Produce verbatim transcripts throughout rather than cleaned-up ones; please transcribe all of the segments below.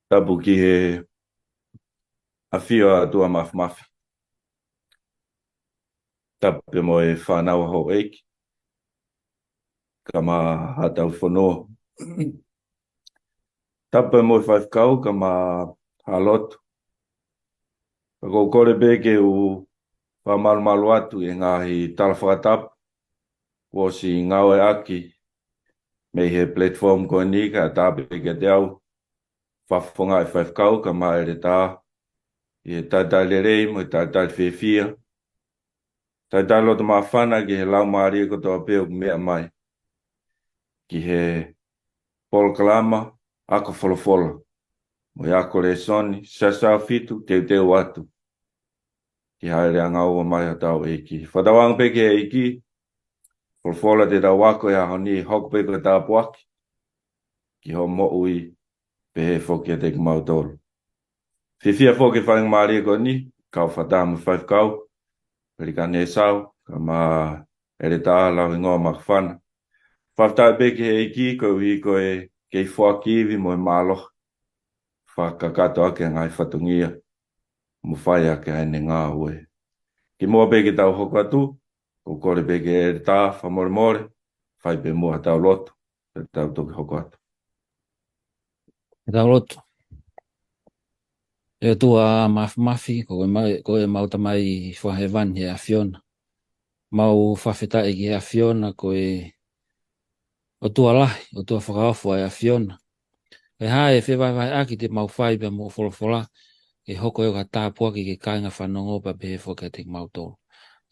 Tapu ki he ʻafio ʻa e ʻOtua Mafimafi. Tapu pē mo e fānau ʻa houʻeiki, kae ʻumaʻā haʻatau fonua. Tapu pē mo e faifekau kae ʻumaʻā haʻa lotu. Pea ʻoku ou kole pē ke u fakamalumalu atu ʻi he ngaahi tala fakatapu kuo ʻosi ngāueʻaki mei he platform ko eni, kae ʻatā pē kiate au fakafofongaʻi e faifekau kae ʻumaʻā e ʻeletā ʻi he talitali lelei mo e talitali fiefia. Talitali loto māfana ki he laumālie kotoa pē ʻoku meʻa mai ki he polokalama ako folofola mo e ako lēsoni, Siasi Fitu, teuteu atu ki he lea ngāue mai hotau ʻEiki. Fakatauange pē ki he ʻEiki, folofola te tau ako he ʻaho ni, hoko pē ko e tāpuaki ki hoʻo moʻui, pehē foki kiate kimautolu. Fiefia foki he faingamālie ko eni, kau fakataha mo e faifekau Pelikane Sau, kae ʻumaʻā e ʻeletā Lauhingoa Makafana. Fakafetaʻi pē ki he ʻEiki koeʻuhi ko e kei foaki ivi mo e mālohi fakakakato ʻaki e ngaahi fatongia mo fai ʻaki ʻa ʻene ngāue. Kimuʻa pea ke tau hoko atu, ʻoku ou kole pē ki he ʻeletā fakamolemole, fai pē muʻa haʻatau lotu, pea tau toki hoko atu. Ke tau lotu. ʻE ʻOtua Mafimafi, ko e ma-, ko ʻemau Tamai Fakahēvani, ʻe ʻAfiona. Mau fakafetaʻi ki he ʻAfiona, ko e ʻOtua lahi, ʻOtua fakaofo ʻa e ʻAfiona. Ko e hā e fevahevaheʻaki te mau fai pea mo hoʻo folofola, ke hoko ia ko ha tāpuaki ki he kāinga fanongo pea pehē foki kiate kimautolu.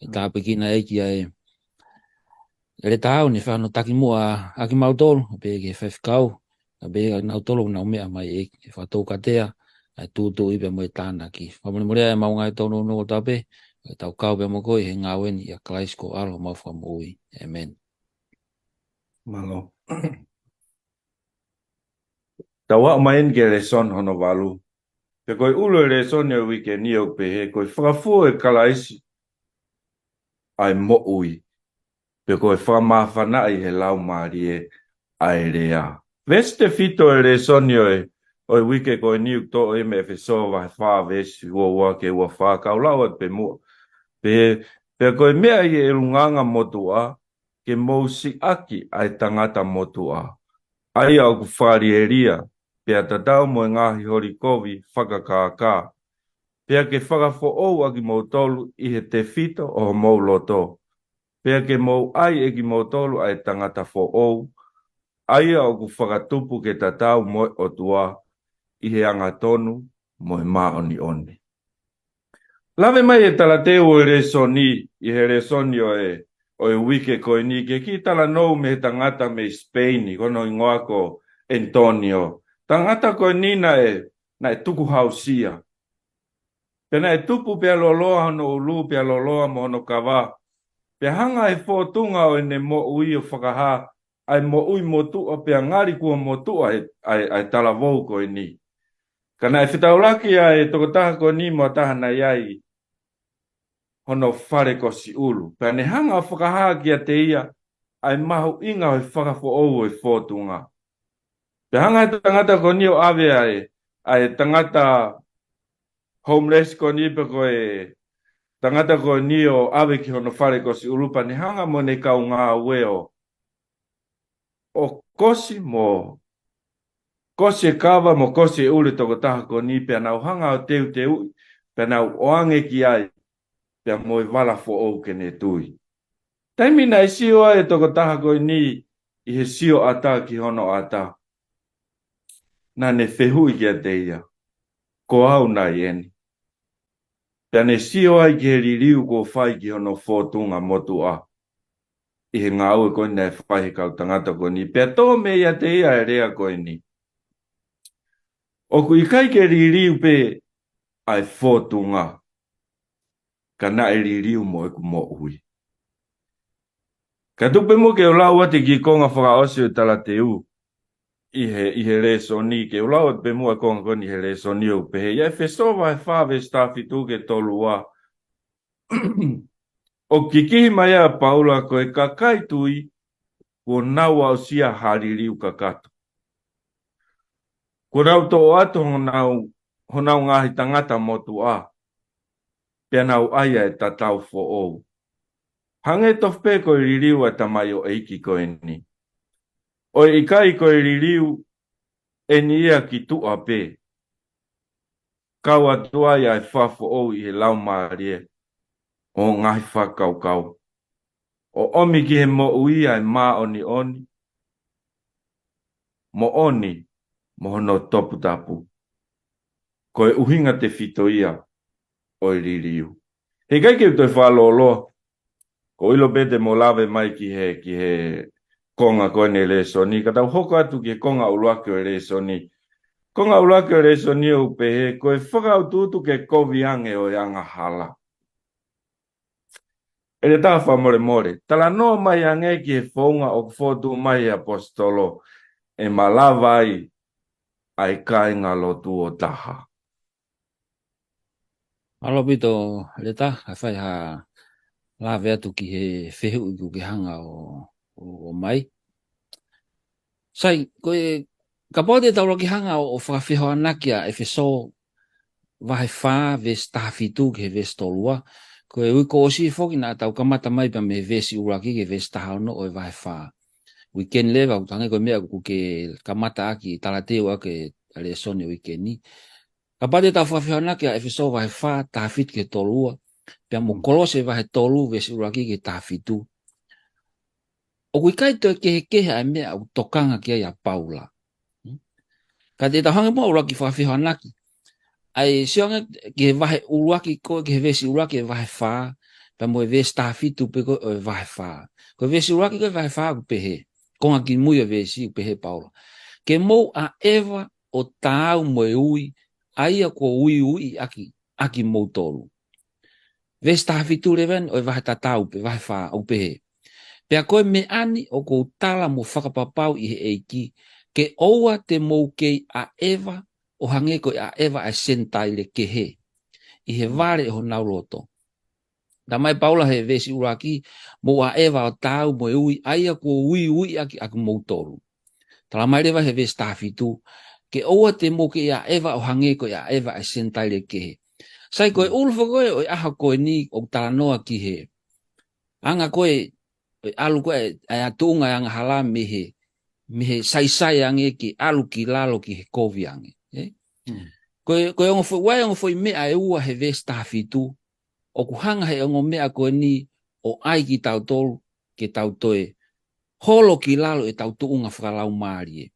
ʻE tāpuekina ʻEiki ʻa e ʻeletā ʻoku ne fano taki muʻa ʻa kimautolu, pea ki he faifekau, pea ki he kinautolu ʻoku nau meʻa mai ʻEiki, ke fakatoukatea ʻa e tūtuuʻi pea mo e tānaki. Fakamolemole ʻa ʻemau ngaahi tōnounou kotoa pē, ke tau kau pea mo koe ʻi he ngāue ni, ʻia Kalaisi ko ho ʻAlo homau Fakamoʻui. ʻĒmeni. Mālō. Tau aʻu mai eni ki he lēsoni hono valu. Pea ko e ʻulu e lēsoni ʻo e uike ni ʻoku pehē, ko e fakafou ʻe Kalaisi ʻa e moʻui, pea ko e fakamāfanaʻi ʻe he Laumālie ʻa e lea. Veesi tefito e lēsoni ʻo e, ʻo e uike ko eni ʻoku toʻo ia mei ʻEfesō vahe fā veesi ua ua ki he ua fā, kau lau atu pē muʻa. Pea, pea ko e meʻa ʻi he ʻulungaanga motuʻa, ke mou siʻaki ʻa e tangata motuʻa, ʻa ia ʻoku fakalielia, pea tatau mo e ngaahi holi kovi fakakākā. Pea ke fakafoʻou ʻa kimoutolu ʻi he tefito ʻo homou loto. Pea ke mou ʻai ʻe kimoutolu ʻa e tangata foʻou, ʻa ia ʻoku fakatupu ke tatau mo e ʻOtua ʻi he angatonu mo e māʻoniʻoni. Lave mai e talateu ʻo e lēsoni, ʻi he lēsoni ʻo e, ʻo e uike ko eni, ki he kiʻi talanoa mei he tangata mei Sipeini, ko hono hingoa ko Antonio. Tangata ko eni naʻe, naʻe tukuhausia. Pea naʻe tupu pea loloa hono ʻulu, pea loloa mo hono kava. Pea hanga ʻe he fōtunga ʻo ʻene moʻui ʻo fakahā ʻa e moʻui motuʻa, pea ngali kuo motuʻa ʻa e, ʻa e, ʻa e talavou ko eni. Ka naʻe fetaulaki ʻa e tokotaha ko eni mo ha taha naʻe ʻi ai hono fale kosi ʻulu. Pea ne hanga ʻo fakahā kiate ia ʻa e mahuʻinga ʻo e fakafoʻou ʻo e fōtunga. Pea hanga ʻe he tangata ko eni ʻo ʻave ʻa e, ʻa e tangata homeless ko eni pe ko e tangata ko eni ʻo ʻave ki hono fale kosi ʻulu, pea ne hanga mo ʻene kau ngāue ʻo, ʻo kosi mo, kosi e kava mo kosi e ʻulu e tokotaha ko eni, pea nau hanga ʻo teuteuʻi, pea nau ʻoange ki ai, pea mo e vala foʻou ke ne tui. Taimi naʻe sio ai e tokotaha ko eni ʻi he sioʻata ki hono ʻata, naʻa ne fehuʻi kiate ia, ko au nai eni? Pea ne sio ai ki he liliu kuo fai ki hono fōtunga motuʻa ʻi he ngāue ko eni naʻe fai ʻe he kau tangata ko eni. Pea tō meiate ia e lea ko eni, ʻoku ʻikai ke liliu pē ʻa e fōtunga, ka naʻe liliu mo ʻeku moʻui. Ka tuku pē muʻa ke u lau atu e kiʻi konga fakaʻosi ʻo e talateu ʻi he, ʻi he lēsoni, ke u lau atu pē muʻa e konga ko eni he lēsoni ʻoku pehē, ʻia ʻEfesō vahe fā veesi taha fitu ki he tolu ua. ʻOku kikihi mai ʻa Paula, ko e kakai tui kuo nau aʻusia ha liliu kakato. Kuo nau toʻo atu honau, honau ngaahi tangata motuʻa, pea nau ʻai ʻa e tatau foʻou. Hangē tofu pē ko e liliu ʻa e tamaioʻeiki ko eni. ʻOku ʻikai ko e liliu eni ia ki tuʻa pē, kau atu ai ʻa e fakafoʻou ʻi he laumālie ʻo e ngaahi fakakaukau, ʻo ʻomi ki he moʻui ʻa e māʻoniʻoni, moʻoni, mo hono toputapu. Ko e ʻuhinga tefito ia ʻo e liliu. He ʻikai ke u toe fakalōloa, ko e ʻilo pē te mo lave mai ki he, ki he konga ko eni e lēsoni, ka tau hoko atu ki he konga ʻuluaki ʻo e lēsoni. Konga ʻuluaki ʻo e lēsoni ʻoku pehē, ko e fakautuutu ke kovi ange ʻo e angahala. ʻEletā, fakamolemole, talanoa mai ange ki he founga ʻoku fokotuʻu mai ʻe he ʻaposetolo, ʻe malava ai ʻa e kāingalotu ʻo taha. Mālō ʻaupito, ʻEletā, ʻe fai ha lave atu ki he fehuʻi ʻoku ke hanga ʻo, ʻo, ʻo mai. Sai, ko e, kapau te tau ʻuluaki hanga ʻo, ʻo fakafehoanaki ʻa ʻEfesō vahe fā, veesi taha fitu ki he veesi tolu ua. Ko e uike kuo ʻosi foki naʻa tau kamata mai pē mei he veesi ʻuluaki ki he veesi taha ono ʻo e vahe fā. Uike ni leva, ʻoku hangē ko e meʻa ʻoku ke kamata ʻaki, talateu ʻaki ʻa e lēsoni ʻo e uike ni. Kapau te tau fakafehoanaki ʻa ʻEfesō vahe fā, taha fitu ki he tolu ua, pea mo Kolose vahe tolu, veesi ʻuluaki ki he taha fitu. ʻOku ʻikai toe kehekehe ʻa e meʻa ʻoku tokanga ki ai ʻa Paula. Ka te tau hanga muʻa ʻuluaki fakafehoanaki. ʻAi, sio ange ki he vahe ʻuluaki ko ē, ki he veesi ʻuluaki ʻo e vahe fā, pea mo e veesi taha fitu pē ko ē ʻo e vahe fā. Ko e veesi ʻuluaki ko ē vahe fā ʻoku pehē, konga kimui ʻo e veesi ʻoku pehē ʻe Paula. Ke mou ʻaʻeva ʻo taau mo e ui, ʻa ia kuo uiuiʻaki ʻa kimoutolu. Veesi taha fitu leva eni ʻo e vahe tatau pē, vahe fā, ʻoku pehē. Pea ko e meʻa ni ʻoku ou tala mo fakapapau ʻi he ʻEiki, ke ʻoua te mou kei ʻaʻeva ʻo hangē ko e ʻaʻeva ʻa e Senitaile kehe, ʻi he vale ʻo honau loto. Talamai ʻe Paula he veesi ʻuluaki, mou ʻaʻeva ʻo taau mo e ui, ʻa ia kuo uiuiʻaki ʻa kimoutolu. Talamai leva he veesi taha fitu, ke ʻoua te mou kei ʻaʻeva ʻo hangē ko e ʻaʻeva ʻa e Senitaile kehe. Sai, ko e ʻulu foki ko ē ʻo e ʻaho ko eni ʻoku talanoa ki he anga ko ē, ʻo e ʻalu ko ē ʻa e tuʻunga ʻo e angahala mei he, mei he saisai ange ke ʻalu ki lalo ki he kovi ange, ē? Ko e, ko e ongo foʻi, ʻa e ongo foʻi meʻa ʻe ua he veesi taha fitu, ʻoku hanga he ongo meʻa ko eni ʻo ʻai kitautolu ke tau toe holo ki lalo ʻetau tuʻunga fakalaumālie.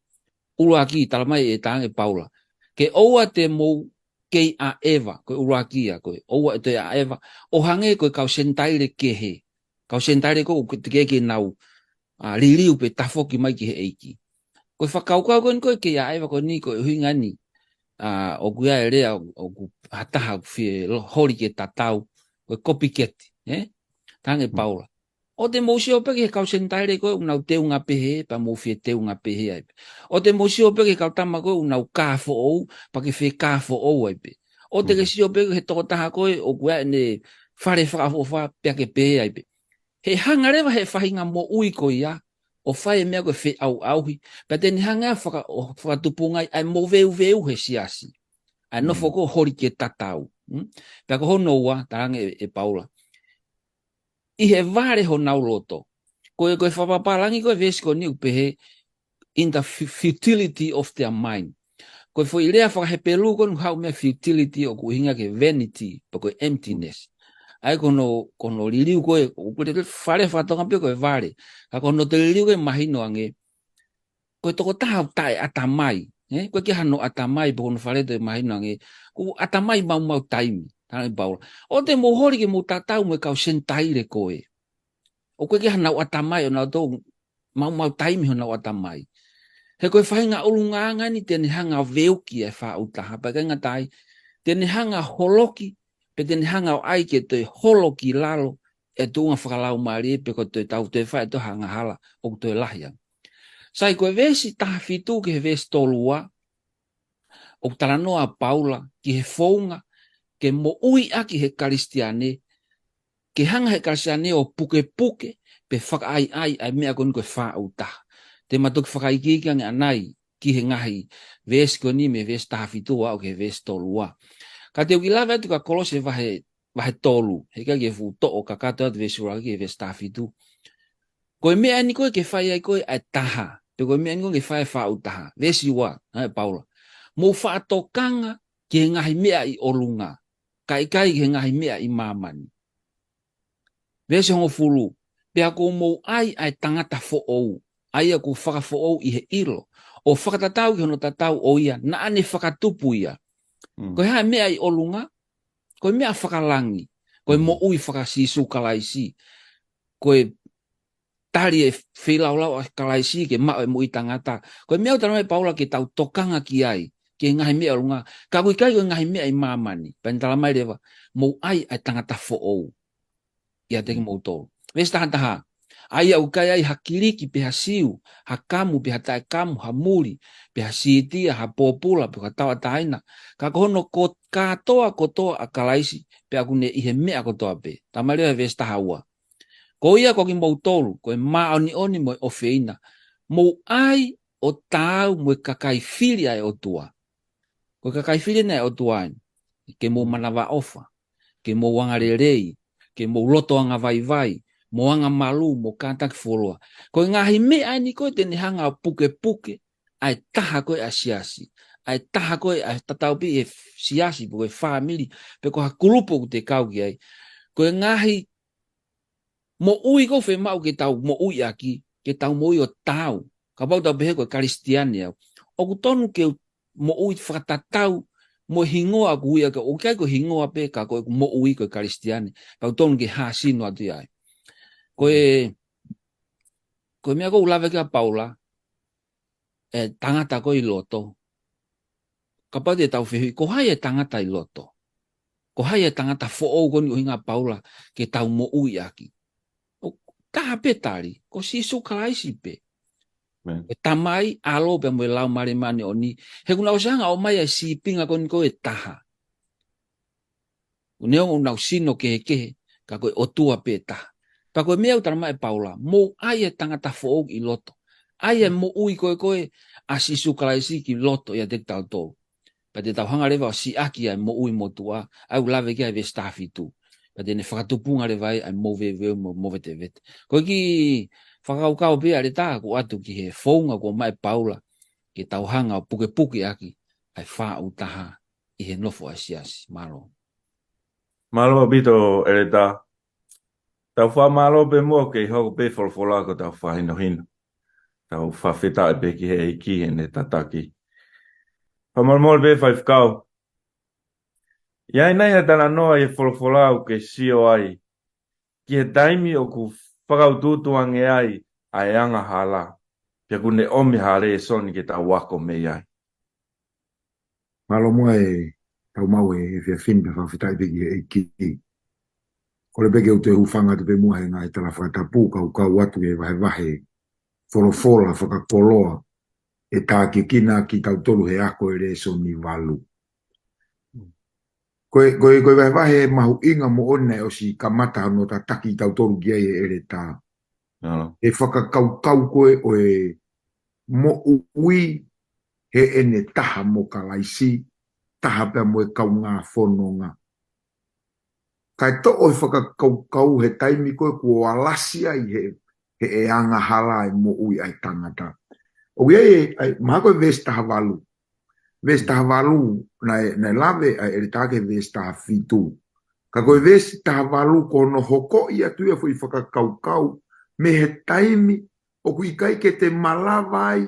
ʻUluaki, talamai ʻe talaange ʻe Paula, ke ʻoua te mou kei ʻaʻeva, ko e ʻuluaki ia, ko e ʻoua ʻe toe ʻaʻeva ʻo hangē ko e kau Senitaile kehe. Kau Senitaile ko ē ʻoku teʻeki ke nau, ʻa, liliu pe tafoki mai ki he ʻEiki. Ko e fakakaukau ko eni ko ē kei ʻaʻeva ko eni ko e ʻuhinga ni, ʻa, ʻoku ʻi ai e lea ʻoku, ʻoku ha taha ʻoku fie lo-, holi ke tatau, ko e copycat, ē? Talaange ʻe Paula, ʻoua te mou sio pē ki he kau Senitaile ko ē ʻoku nau teunga pehē, pea mou fie teunga pehē ai pē. ʻOua te mou sio pē ki he kau tama ko ē ʻoku nau kāfoʻou, pea ke fie kāfoʻou ai pē. ʻOua te ke sio pē ki he tokotaha ko ē ʻoku ʻi ai ʻene fale fakaʻofoʻofa, pea ke pehē ai pē. He hanga leva he faʻahinga moʻui ko ia ʻo fai e meʻa ko e feʻauʻauhi, pea te ne hanga faka-, ʻo fakatupunga ai ʻa e moveuveu he siasi, ʻa e nofo ko ē holi ke tatau. Pea ko hono ua, talaange ʻe, ʻe Paula, ʻi he vale honau loto. Ko e, ko e fakapapālangi ko e veesi ko eni ʻoku pehē, in the fu-, futility of their mind. Ko e foʻi lea fakaHepelū ko ē ʻoku haʻu mei he futility ʻoku ʻuhinga ki he vanity, pe ko e emptiness. ʻA ia ko hono, ko hono liliu ko ē, ʻoku lele fale fakatonga pē ko e vale. Ka ko hono toe liliu ko ē mahino ange, ko e tokotaha ʻoku taʻeʻatamai, ē? ʻOku ʻikai ke hano ʻatamai, pe ko hono fale toe mahino ange, ʻoku ʻatamai maumau taimi, talaange ʻe Paula. ʻOua te mou holi ke mou tatau mo e kau Senitaile ko ē. ʻOku ʻikai ke hanau ʻatamai ʻo nau tō maumau taimi honau ʻatamai. He ko e faʻahinga ʻulungaanga ni te ne hanga veuki e faʻu taha, pea ʻikai ngata ai, te ne hanga holoki, pe te ne hanga ʻo ʻai ke toe holo ki lalo e tuʻunga fakalaumālie, pe ko e toe tau toe fai e toe angahala ʻoku toe lahi ange. Sai, ko e veesi taha fitu ki he veesi tolu ua, ʻoku talanoa ʻa Paula ki he founga ke moʻui ʻaki he Kalisitiane, ke hanga he Kalisitiane ʻo pukepuke pe fakaʻaiʻai ʻa e meʻa ko eni ko e faʻu taha. Te ma toki fakaikiiki ange ʻanai, ki he ngaahi veesi ko eni mei he veesi taha fitu ʻo aʻu ki he veesi tolu ua. Ka te u kiʻi lave atu kia Kolose vahe, vahe tolu, heʻikai ke fuʻu toʻo kakato atu veesi ua ki he veesi taha fitu. Ko e meʻa eni ko ē ke fai ai ko ē ʻa e taha, pe ko e meʻa eni ko ē ke fai ʻa e faʻu taha. Veesi ua, ʻa e Paula. Mou faʻa tokanga ki he ngaahi meʻa ʻi ʻolunga, kae ʻikai ki he ngaahi meʻa ʻi māmani. Veesi hongofulu, pea kuo mou ʻai ʻa e tangata foʻou, ʻa ia kuo fakafoʻou ʻi he ʻilo, ʻo fakatatau ki hono tatau ʻo ia naʻa ne fakatupu ia. Mm. Ko e hā e meʻa ʻi ʻolunga? Ko e meʻa fakalangi, ko e Mm. moʻui faka-Sīsū Kalaisi, ko e tali e feilaulau ʻa Kalaisi ke maʻu e moʻui taʻengata. Ko e meʻa ʻoku talamai ʻe Paula ke tau tokanga ki ai, ki he ngaahi meʻa ʻi ʻolunga, ka ʻoku ʻikai ko e ngaahi meʻa ʻi māmani. Pea ne talamai leva, mou ʻai ʻa e tangata foʻou ʻiate kimoutolu. Veesi taha taha. ʻA ia ʻoku ʻikai ai ha Kiliki pe ha Siu, ha kamu pe ha taʻekamu, ha muli, pe ha Sitia, ha pōpula, pe ha tauʻatāina. Ka ko hono ko-, kātoa kotoa ʻa Kalaisi, pea ʻoku ne ʻi he meʻa kotoa pē. Talamai leva he veesi taha ua. Ko ia ko kimoutolu, ko e māʻoniʻoni mo e ʻofeina, mou ʻai ʻo taau mo e kakai fili ʻa e ʻOtua. Ko e kakai fili eni ʻa e ʻOtua eni, ke mou manavaʻofa, ke mou angalelei, ke mou loto angavaivai, mou angamalū, mou kātaki fuoloa. Ko e ngaahi meʻa eni ko ē te ne hanga ʻo pukepuke ʻa e taha ko ē ʻa e siasi, ʻa e taha ko ē ʻa e tatau pē ʻi he siasi, pe ko e fāmili, pe ko ha kulupu ʻoku te kau ki ai. Ko e ngaahi moʻui ʻoku fiemaʻu ke tau moʻui ʻaki, ke tau moʻui ʻo taau. Kapau te tau pehē ko e Kalisitiane au, ʻoku tonu ke u moʻui fakatatau mo e hingoa ʻoku ui ʻaki au, ʻoku ʻikai ko e hingoa pē ka ko ʻeku moʻui ko e Kalisitiane, pea ʻoku tonu ke hāsino atu ia ai. Ko e, ko e meʻa ʻoku lave ki ai ʻa Paula, e tangata ko ē ʻi loto. Kapau te tau fehuʻi, ko hai e tangata ʻi loto? Ko hai e tangata foʻou ko eni ʻoku ʻuhinga ʻa Paula ke tau moʻui ʻaki? ʻO taha pē tali, ko Sīsū Kalaisi pē. Amen. Ko e Tamai, ʻAlo pea mo e Laumālie Māʻoniʻoni. He kuo nau ʻosi hanga ʻo ʻomai ʻa e sīpinga ko eni ko e taha. Neongo ʻenau sino kehekehe, ka ko e ʻOtua pē taha. Pea ko e meʻa ʻoku talamai ʻe Paula, mou ʻai e tangata foʻou ʻi loto. ʻAi e moʻui ko ē ko ē ʻa Sīsū Kalaisi ki loto ʻiate kitautolu. Pea te tau hanga leva ʻo siʻaki ʻa e moʻui motuʻa, ʻa ia ʻoku lave ki ai e veesi taha fitu. Pea te ne fakatupunga leva ai ʻa e moveuveu mo e movetevete. Ko e kiʻi fakakaukau pē ʻa e leta ʻoku ʻoatu ki he founga kuo ʻomai ʻe Paula, ke tau hanga ʻo pukepuke ʻaki ʻa e faʻu taha ʻi he nofo ʻa e siasi. Mālō. Mālō ʻaupito, ʻEletā. Tau fakamālō pē muʻa ʻoku kei hoko pē folofola ko hotau fakahinohino. Tau fakafetaʻi pē ki he ʻEiki heʻene tataki. Fakamolemole pē Faifekau. ʻI ai nai ha talanoa ʻi he folofola ʻoku ke sio ai ki he taimi ʻoku fakautuutu ange ai ʻa e angahala, pea ʻoku ne ʻomi ha lēsoni ke tau ako mei ai? Mālō muʻa e tau maʻu e efiafi ni pea fakafetaʻi pē ki he ʻEiki. Kole pē ke u toe hūfanga atu pē muʻa he ngaahi tala fakatapu, kau kau atu ki he vahevahe folofola fakakoloa ʻe tākiekina kitautolu he ako e lēsoni valu. Ko e, ko e, ko e vahevahe mahuʻinga moʻoni naʻe ʻosi kamata hono tataki kitautolu ki ai ʻe he ʻEletā. Mālō. E fakakaukau ko ē ʻo e moʻui heʻene taha mo Kalaisi, taha pea mo e kaungā fononga. Kae toʻo e fakakaukau he taimi ko ē kuo alasi ai he, he ʻe angahala e moʻui ʻa e tangata. ʻOku ʻi ai e, ʻa e, mahalo ko e veesi taha valu. Veesi taha valu, naʻe, naʻe lave ʻa e ʻEletā ki he veesi taha fitu. Ka ko e veesi taha valu ko hono hokoʻi atu ia foʻi fakakaukau mei he taimi ʻoku ʻikai ke te malava ai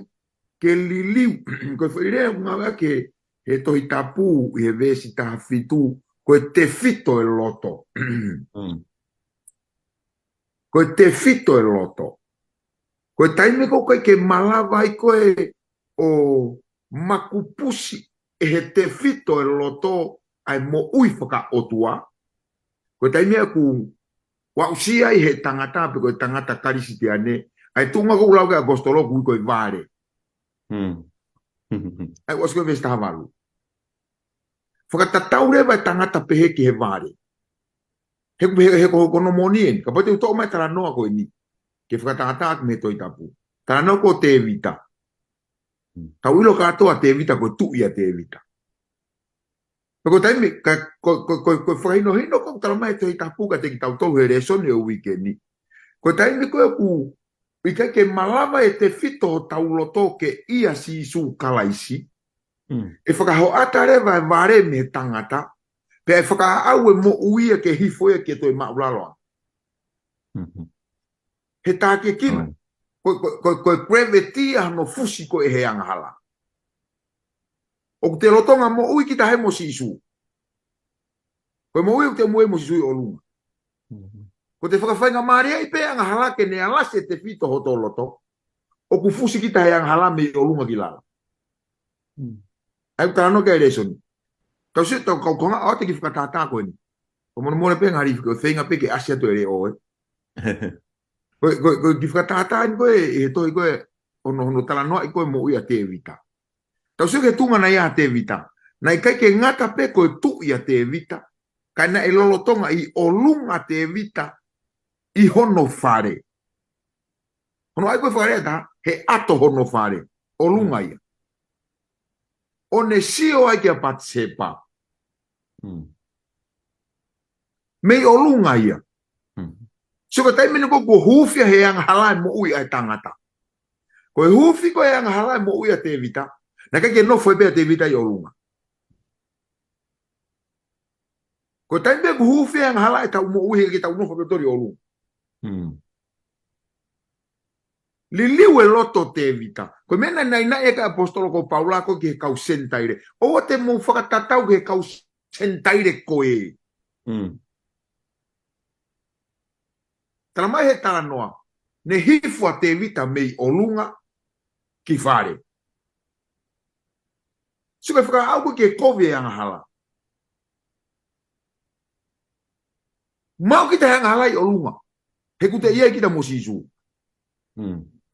ke liliu. Ko e foʻi lea ʻoku ngāueʻaki ʻe he Tohi Tapu ʻi he veesi taha fitu, ko e tefito e loto. Mm. Ko e tefito e loto. Ko e taimi ko ē ʻoku ʻikai ke malava ai ko ē ʻo makupusi ʻe he tefito e loto ʻa e moʻui fakaʻotua. Ko e taimi ia ʻoku aʻusia ai ʻe he tangata, pe ko e tangata Kalisitiane, ʻa e tuʻunga ʻoku lau ki ai e ʻaposetolo ʻoku ui ko e vale. Hmm. ʻA ia ʻoku ʻosi ko e veesi taha valu. Fakatatau leva e tangata pehē ki he vale. He, he, he ko, ko hono moʻoni eni, kapau te u toʻo mai e talanoa ko eni ke fakatātā ʻaki mei he Tohi Tapu. Talanoa ko Tēvita. Tau ʻilo kātoa Tēvita ko e tuʻi ʻa Tēvita. Pea ko e taimi, ka, ko, ko, ko, ko e fakahinohino ko ē ʻoku tala mai ʻe he Tohi Tapu kiate kitautolu he lēsoni ʻo e uike ni. Ko e taimi ko ē ʻoku ʻikai ke malava ʻe tefito hotau loto ke ʻia Sīsū Kalaisi, ʻe fakahoʻata leva e vale mei he tangata, pea ʻe fakaʻau e moʻui ia ke hifo ia ke toe māʻulalo ange. He tākiekina, ko, ko, ko, ko e gravity ʻa hono fusi ko ē ʻe he angahala. ʻOku te lolotonga moʻui kita he mo Sīsū. Ko e moʻui ʻoku te moʻui mo Sīsū ʻi ʻolunga. Ko te fakafaingamālieʻi pē angahala ke ne alasi e tefito hoto loto, ʻoku fusi kita he angahala mei ʻolunga ki lalo. ʻA ia ʻoku talanoa ki ai e lēsoni. Tau sio, tau kau konga ʻo te ki fakatātā ko eni. Ko mono mole pē ngari ko e feinga pē ke ʻasi atu e leʻo ē. Ko, ko, ko e ki fakatātā eni ko ē, ʻi he tohi ko ē, hono, hono talanoaʻi ko ē moʻui ʻa Tēvita. Tau sio ki he tuʻunga naʻe ʻi ai ʻa Tēvita. Naʻe ʻikai ke ngata pē ko e tuʻi ʻa Tēvita, ka naʻe lolotonga ʻi ʻolunga ʻa Tēvita ʻi hono fale. Hono ʻai ko ē fakalea ʻe taha, he ʻato hono fale. ʻOlunga ia. ʻO ne sio ai kia Patisepa. Mei ʻolunga ia. Sio ko e taimi ni ko ē kuo hūfia he angahala e moʻui ʻa e tangata. Ko e hūfi ko ē he angahala e moʻui ʻa Tēvita, naʻe ʻikai ke nofo pē ʻa Tēvita ʻi ʻolunga. Ko e taimi pē kuo hūfia he angahala ʻetau moʻui, heʻikai ke tau nofo pē ʻi ʻolunga. Liliu e loto ʻo Tēvita. Ko e meʻa naʻe naʻinaʻi ʻaki ʻe he ʻaposetolo ko Paula ko ē ki he kau Senitaile. ʻOua te mou fakatatau ki he kau Senitaile ko ē. Tala mai he talanoa, ne hifo ʻa Tēvita mei ʻolunga ki fale. Sio ki he fakaʻau ko ē ki he kovi e angahala. Maʻu kita he angahala ʻi ʻolunga. He ʻoku te ʻi ai kita mo Sīsū.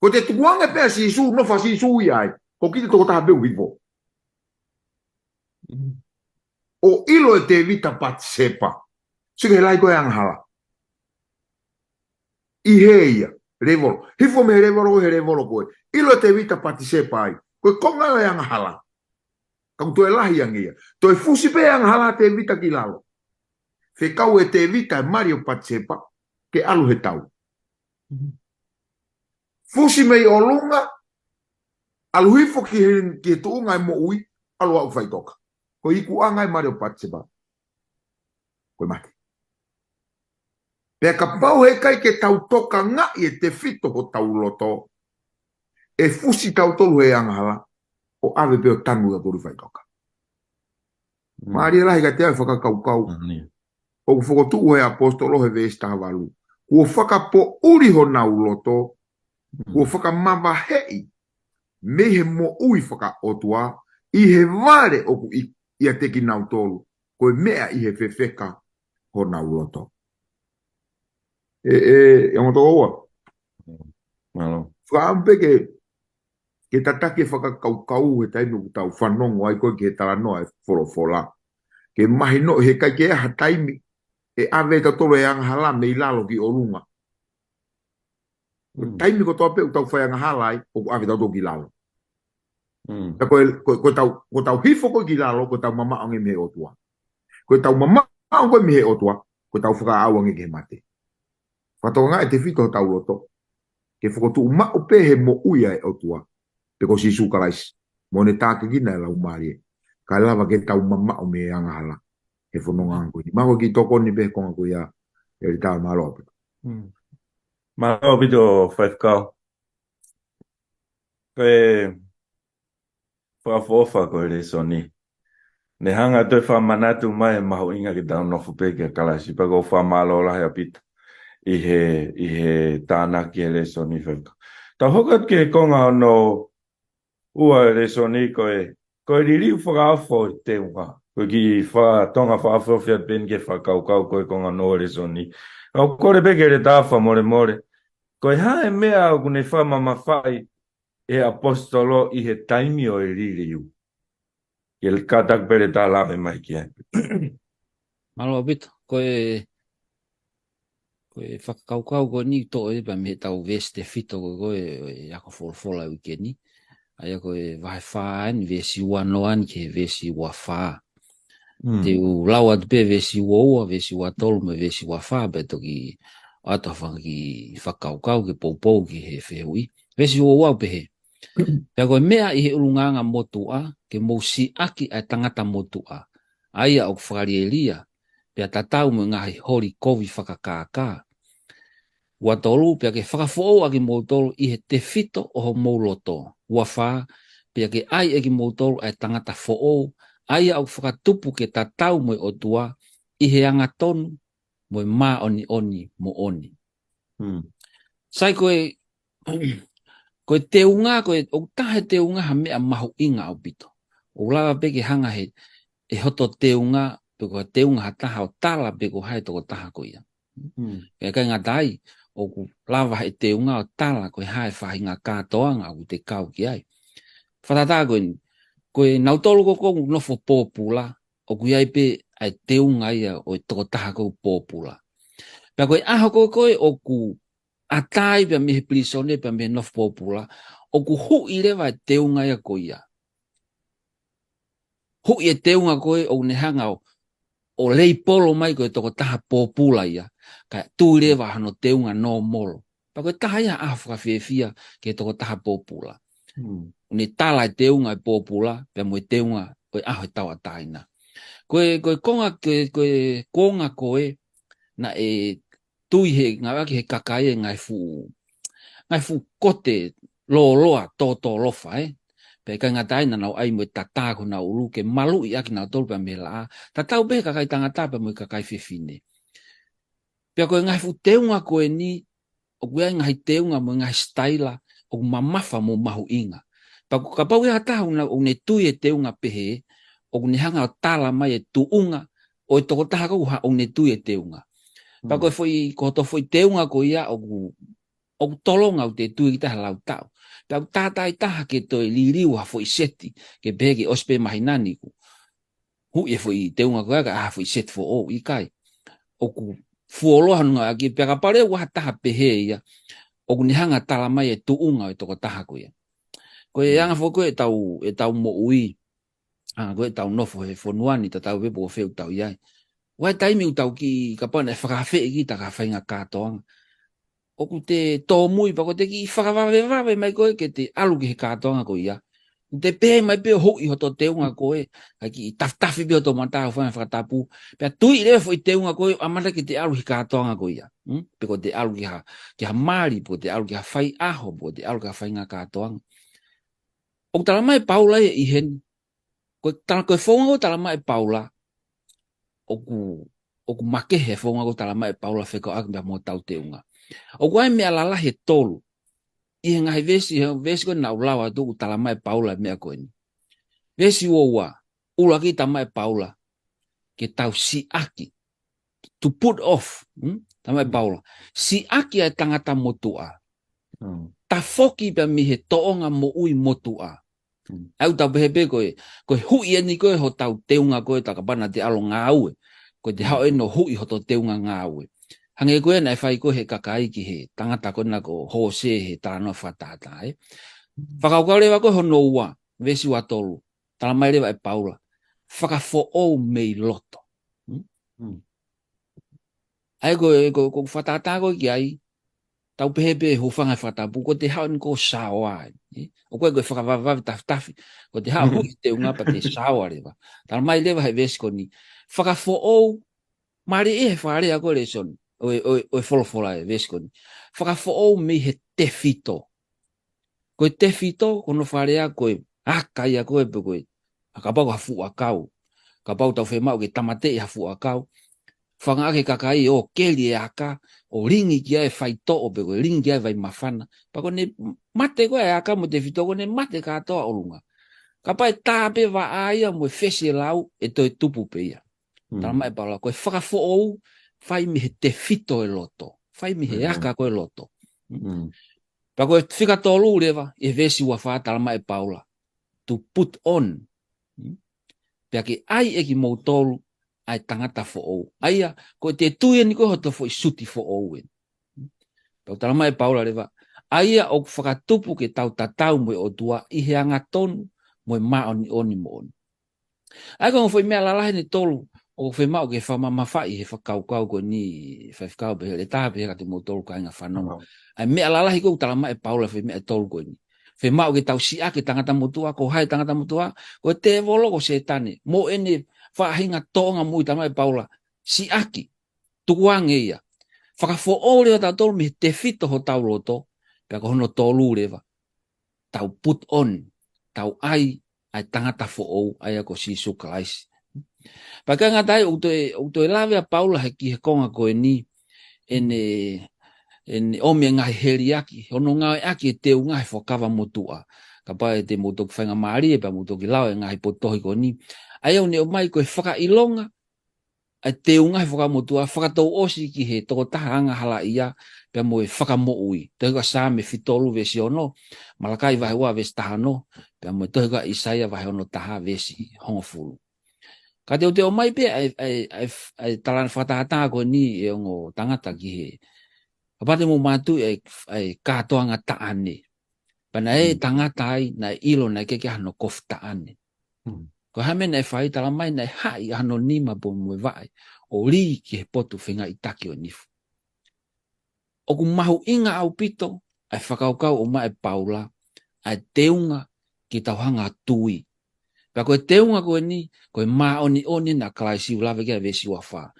Ko te tukuange pē ʻa Sīsū, nofo ʻa Sīsū ia ai. Ko kita tokotaha pē ʻoku hifo. ʻO ʻilo ʻe Tēvita Patisepa. Sio ki he lahi ko ē angahala. ʻI he ia, levolo. Hifo mei he levolo ko ē he levolo ko ē. ʻIlo ʻe Tēvita Patisepa ai. Ko e konga ʻo e angahala. Ka ʻoku toe lahi ange ia. Toe fusi pē angahala ʻa Tēvita ki lalo. Fekau ʻe Tēvita e mali ʻo Patisepa ke ʻalu he tau. Fusi mei ʻolunga, ʻalu hifo ki he, ki he tuʻunga e moʻui, ʻalu ʻo aʻu faʻitoka. Ko e ikuʻanga e mali ʻo Patisepa. Ko e mate. Pea kapau heʻikai ke tau tokangaʻi e tefito hotau loto, ʻe fusi tautolu he angahala, ʻo ʻave pē ʻo tanu tautolu faʻitoka. Mālie lahi kiate au e fakakaukau. ʻOku fokotuʻu he ʻaposetolo he veesi taha valu. Kuo fakapoʻuli honau loto, kuo fakamavaheʻi mei he moʻui fakaʻotua, ʻi he vale ʻoku ʻi, ʻiate kinautolu, ko e meʻa ʻi he fefeka honau loto. ʻE, ʻe, ʻe ongo tokoua. Mālō. Fakaʻamu pē ke, ke tataki e fakakaukau he taimi ʻoku tau fanongo ai ko ē ki he talanoa e folofola. Ke mahino heʻikai ke ʻi ai ha taimi ʻe ʻave tautolu e angahala mei lalo ki ʻolunga. Ko e taimi kotoa pē ʻoku tau fai angahala ai, ʻoku ʻave tautolu ki lalo. Ka ko e, ko, ko tau, ko tau hifo ko ē ki lalo, ko tau mamaʻo ange mei he ʻOtua. Ko tau mamaʻo ko ē mei he ʻOtua, ko tau fakaʻau ange ki he mate. Fakatokangaʻi e tefito hotau loto. Ke fokotuʻu maʻu pē he moʻui ʻa e ʻOtua. Pe ko Sīsū Kalaisi. Mo ʻene tākiekina e Laumālie. Kae lava ke tau mamaʻo mei he angahala. He fononga ko eni. Mālō ki he tokoni pē he konga ko ia. ʻEletā, mālō ʻaupito. Mālō ʻaupito faifekau. Ko e fakaʻofoʻofa ko e lēsoni. Ne hanga ʻo toe fakamanatu mai e mahuʻinga ke tau nofo pē kia Kalaisi, pea ʻoku ou fakamālō lahi ʻaupito ʻi he, ʻi he tānaki e lēsoni faifekau. Tau hoko atu ki he konga hono ua e lēsoni ko e, ko e liliu fakaofo e teunga. Ko e kiʻi fakatonga fakaofiofi atu pē eni ki he fakakaukau ko e konga hono ua e lēsoni. Ka ʻoku ou kole pē ki he ʻEletā fakamolemole. Ko e hā e meʻa ʻoku ne fakamamafaʻi ʻe he ʻaposetolo ʻi he taimi ʻo e liliu. Ke kātaki pē ʻEletā lave mai ki ai. Mālō ʻaupito, ko e, ko e fakakaukau ko eni toʻo ia pē mei heʻetau veesi tefito ko ē, ko e, ʻa e ako folofola e uike ni. ʻA ia ko e vahe fā eni, veesi ua noa eni ki he veesi ua fā. Mm. Te u lau atu pē veesi ua ua, veesi ua tolu mo e veesi ua fā, pea toki ʻoatu ha fanga kiʻi fakakaukau ke poupou ki he fehuʻi. Veesi ua ua ʻoku pehē: Pea ko e meʻa ʻi he ʻulungaanga motuʻa, ke mou siʻaki ʻa e tangata motuʻa, ʻa ia ʻoku fakalielia, pea tatau mo e ngaahi holi kovi fakakākā. Ua tolu: Pea ke fakafoʻou ʻa kimoutolu ʻi he tefito ʻo homou loto. Ua fā: Pea ke ʻai ʻe kimoutolu ʻa e tangata foʻou, ʻa ia ʻoku fakatupu ke tatau mo e ʻOtua, ʻi he angatonu mo e māʻoniʻoni moʻoni. Hmm. Sai, ko e, ko e teunga, ko e, ʻoku taha e teunga ha meʻa mahuʻinga ʻaupito. ʻOku lava pē ke hanga he, ʻe hoto teunga, pe ko e teunga ha taha ʻo tala pe ko hai e tokotaha ko ia. Hmm. Pea ʻikai ngata ai, ʻoku lava he teunga ʻo tala ko e hā e faʻahinga kātoanga ʻoku te kau ki ai. Fakatātā ko eni, ko e nautolu ko ē ʻoku nofo pōpula, ʻoku ʻi ai pē ʻa e teunga ia ʻo e tokotaha ko ē pōpula. Pea ko e ʻaho ko ē ko ē ʻoku ʻatā ai pea mei he pilīsone pea mei he nofo pōpula, ʻoku huʻi leva e teunga ia ko ia. Huʻi e teunga ko ē ʻoku ne hanga ʻo, ʻo leipolo mai ko e tokotaha pōpula ia, kae tui leva hano teunga nōmolo. Pea ko e taha ia ʻaho fakafiefia ki he tokotaha pōpula. Hmm. Ne tala e teunga e pōpula, pea mo e teunga ʻo e ʻaho e tauʻatāina. Ko e, ko e konga, ko e, ko e konga ko ē naʻe tui he, ngāueʻaki he kakai e ngaahi fuʻu, ngaahi fuʻu kote lōloa tōtōlofa, ē. Pea ʻikai ngata ai naʻa nau ʻai mo e tatā ko honau ʻulu ke maluʻi ʻaki kinautolu pea mei he laʻā. Tatau pē he kakai tangata pea mo e kakai fefine. Pea ko e ngaahi fuʻu teunga ko eni, ʻoku ʻi ai ngaahi teunga mo e ngaahi sitaila ʻoku mamafa mo mahuʻinga. Pea ko, kapau ʻe ha taha ʻoku ne, ʻoku ne tui e teunga pehē, ʻoku ne hanga ʻo tala mai e tuʻunga ʻo e tokotaha ko ē ʻoku ne tui e teunga. Pea ko e, hmm, foʻi, ko hoto foʻi teunga ko ia ʻoku, ʻoku tolonga ʻoku te tui ki taha lau taʻu. Pea ʻoku tātāitaha ke toe liliu ha foʻi seti, ke pehē ke ʻosi pē māhina ni kuo huʻi e foʻi teunga ko ia kae ʻai ha foʻi seti foʻou, ʻikai. ʻOku fuoloa hono ngāueʻaki, pea kapau leva ʻoku ʻi ai ha taha pehē ia, ʻoku ne hanga tala mai e tuʻunga ʻo e tokotaha ko ia. Ko e, hmm, anga foki ko ē ʻetau, ʻetau moʻui, ʻa, ko ʻetau nofo he fonua ni, tatau pē pe ko fē ʻoku tau ʻi ai. ʻOku ʻi ai e taimi ʻoku tau kiʻi, kapau naʻe fakaafeʻi kita ki ha faʻahinga kātoanga, ʻoku te tōmui pea ko ʻete kiʻi fakavavevave mai ko ē ke te ʻalu ki he kātoanga ko ia. ʻOku te pehē mai pē ʻo huʻi hoto teunga ko ē, kae kiʻi tafitafi pē hoto mata ʻo fai ha fakatapu. Pea tui leva e foʻi teunga ko ē ʻo ʻamanaki ke te ʻalu ki he kātoanga ko ia. Hmm? Pe ko ʻete ʻalu ki ha, ki ha mali, pe ko ʻete ʻalu ki ha faiʻaho, pe ko ʻete ʻalu ki ha faʻahinga kātoanga. ʻOku tala mai ʻe Paula ia ʻi heni. Ko e tala, ko e founga ʻoku tala mai ʻe Paula, ʻoku, ʻoku makehe e founga ʻoku tala mai ʻe Paula fekauʻaki pea mo hotau teunga. ʻOku ʻi ai e meʻa lalahi ʻe tolu ʻi he ngaahi veesi, he veesi ko ē naʻa ku lau atu ʻoku tala mai ʻe Paula e meʻa ko eni. Veesi ua ua, ʻuluaki tala mai ʻe Paula, ke tau siʻaki, to put off, hmm? Tala mai ʻe, hmm, Paula, siʻaki ʻa e tangata motuʻa. Hmm. Tafoki pea mei he tōʻonga moʻui motuʻa. Hmm. ʻOku tau pehē pē ko e, ko e huʻi eni ko ē hotau teunga ko ē, tā kapau naʻa te ʻalu ʻo ngāue, ko ʻete, hmm, haʻu eni ʻo huʻi hoto teunga ngāue. Hangē ko ia naʻe fai ko ē he kakai ki he tangata ko ena ko Hōsē he talanoa fakatātā, ē. Hmm. Fakakaukau leva ko ē hono ua, veesi ua tolu, tala mai leva ʻe Paula, fakafoʻou mei loto. Hmm? Hmm. ʻA ia ko e, ko, ko e fakatātā ko ē ki ai, tau pehē pē hūfanga he fakatapu, ko ʻete haʻu eni ko e shower, ē? ʻOku ʻikai ko e fakavavevave tafitafi, ko ʻete haʻu huʻi teunga pea te shower leva. Tala mai leva he veesi ko eni, fakafoʻou, mālie he fakalea ko ē lēsoni, ʻo e, ʻo e, ʻo e folofola ʻi he veesi ko eni. Fakafoʻou mei he tefito. Ko e tefito, ko hono fakalea ko e aka ia ko ē pe ko e, ʻa, kapau ko ha fuʻu ʻakau. Kapau tau fiemaʻu ke tāmateʻi ha fuʻu ʻakau, fakaangaʻaki e kakai ʻo keli e aka, ʻo lingi ki ai e faitoʻo pe ko e lingi ki ai e vai māfana. Pea ko ʻene mate ko ē e aka mo e tefito, ko ʻene mate kātoa ʻolunga. Kapau ʻe tā pē vaʻa ia mo e fesi e lau, ʻe toe tupu pē ia. Mm. Tala mai ʻe Paula, ko e fakafoʻou, fai mei he tefito e loto. Fai mei he, mm, aka ko ē loto. Mm. Mm. Pea ko e fika tolu leva, ʻi he veesi ua fā tala mai ʻe Paula, to put on. Hmm? Pea ke ʻai ʻe kimoutolu ʻa e tangata foʻou. ʻA ia, ko ʻete tui eni ko ē hoto foʻi suti foʻou eni. Hmm? Pea ʻoku tala mai ʻe Paula leva, ʻa ia ʻoku fakatupu ke tau tatau mo e ʻOtua ʻi he angatonu mo e māʻoniʻoni moʻoni. ʻA ia ko e ongo foʻi meʻa lalahi ʻe tolu ʻoku fiemaʻu ke fakamamafaʻi he fakakaukau ko eni, faifekau pehē ʻEletā pehē kiate kimoutolu kāinga fanongo. ʻA e meʻa lalahi ko ē ʻoku talamai ʻe Paula, foʻi meʻa ʻe tolu ko eni. Fiemaʻu ke tau siʻaki tangata motuʻa. Ko hai tangata motuʻa? Ko e tēvolo, ko Sētane mo ʻene faʻahinga tōʻonga moʻui. Talamai ʻe Paula, siʻaki, tukuange ia. Fakafoʻou leva tautolu mei he tefito hotau loto, pea ko hono tolu leva, tau put on, tau ʻai ʻa e tangata foʻou, ʻa ia ko Sīsū Kalaisi. Pea ʻikai ngata ai, ʻoku toe, ʻoku toe lave ʻa Paula he ki he konga ko eni, ʻene, ʻene ʻomi e ngaahi heliaki, hono ngāueʻaki e teunga he Fuakava Motuʻa. Kapau te mou toki faingamālie pea mou toki lau e ngaahi potu tohi ko eni. ʻA ia ʻoku ne ʻomai ko e fakaʻilonga ʻa e teunga he Fuakava Motuʻa, fakatouʻosi ki he tokotaha angahalaʻia pea mo e fakamoʻui. Tohi ko ia Saame fitu tolu veesi ono, Malakai vahe ua veesi taha ono, pea mo e tohi ko ia ʻAisea vahe ono taha veesi hongofulu. Ka te u toe ʻomai pē ʻa e, ʻa e, ʻa e, ʻa e talanoa fakatātā ko eni ʻe ongo tangata ki he, kapau te mou manatuʻi ʻa e, ʻa e kātoanga taʻane. Pea naʻe Mm. tangata ai, naʻe ʻilo naʻe ʻikai ke ʻi ai hano kofu taʻane. Mm. Ko e hā e meʻa naʻe fai? Talamai naʻe haʻi ʻa hono nima pea mo e vaʻe ʻo lī ki he potu fengaiʻitaki ʻo e nifu. ʻOku mahuʻinga ʻaupito ʻa e fakakaukau ʻoku ʻomai ʻe Paula, ʻa e teunga ke tau hanga ʻo tui. Pea ko e teunga ko eni, ko e māʻoniʻoni ʻa Kalaisi, ʻoku lave ki ai e veesi ua fā.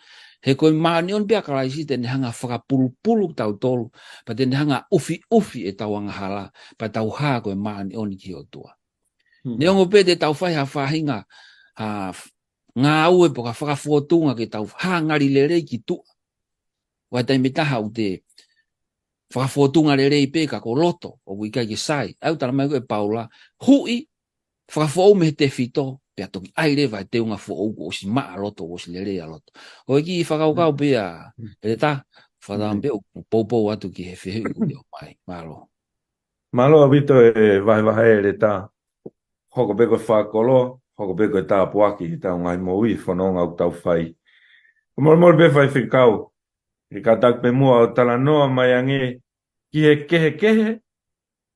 He ko e māʻoniʻoni pē ʻa Kalaisi te ne hanga ʻo fakapulupulu tautolu, pea te ne hanga ʻo ʻufiʻufi ʻetau angahala, pea tau hā ko e māʻoniʻoni ki he ʻOtua. Hmm. Neongo pē te tau fai ha faʻahinga, ha f-, ngāue pe ko ha fakafōtunga ke tau hā ngali lelei ki tuʻa. ʻOku ʻi ai e taimi ʻe taha ʻoku te fakafōtunga lelei pē ka ko e loto ʻoku ʻikai ke sai. ʻA ia ʻoku talamai ko ē ʻe Paula, huʻi, fakafoʻou mei he tefito, pea toki ʻai leva e teunga foʻou kuo ʻosi maʻa loto, kuo ʻosi lelei ʻa loto. Ko e kiʻi fakakaukau Mm. pē ia, Mm. ʻEletā, fakatauange Mm. pē ʻoku poupou atu ki he fehuʻi kuo ʻomai. Mālō. Mālō ʻaupito e vahevahe ʻEletā. Hoko pē ko e fakakolo, hoko pē ko e tāpuaki ki heʻetau ngaahi moʻui, fononga ʻoku tau fai. Ko e molemole pē faifekau, ke kātaki pē muʻa ʻo talanoa mai ange ki he kehekehe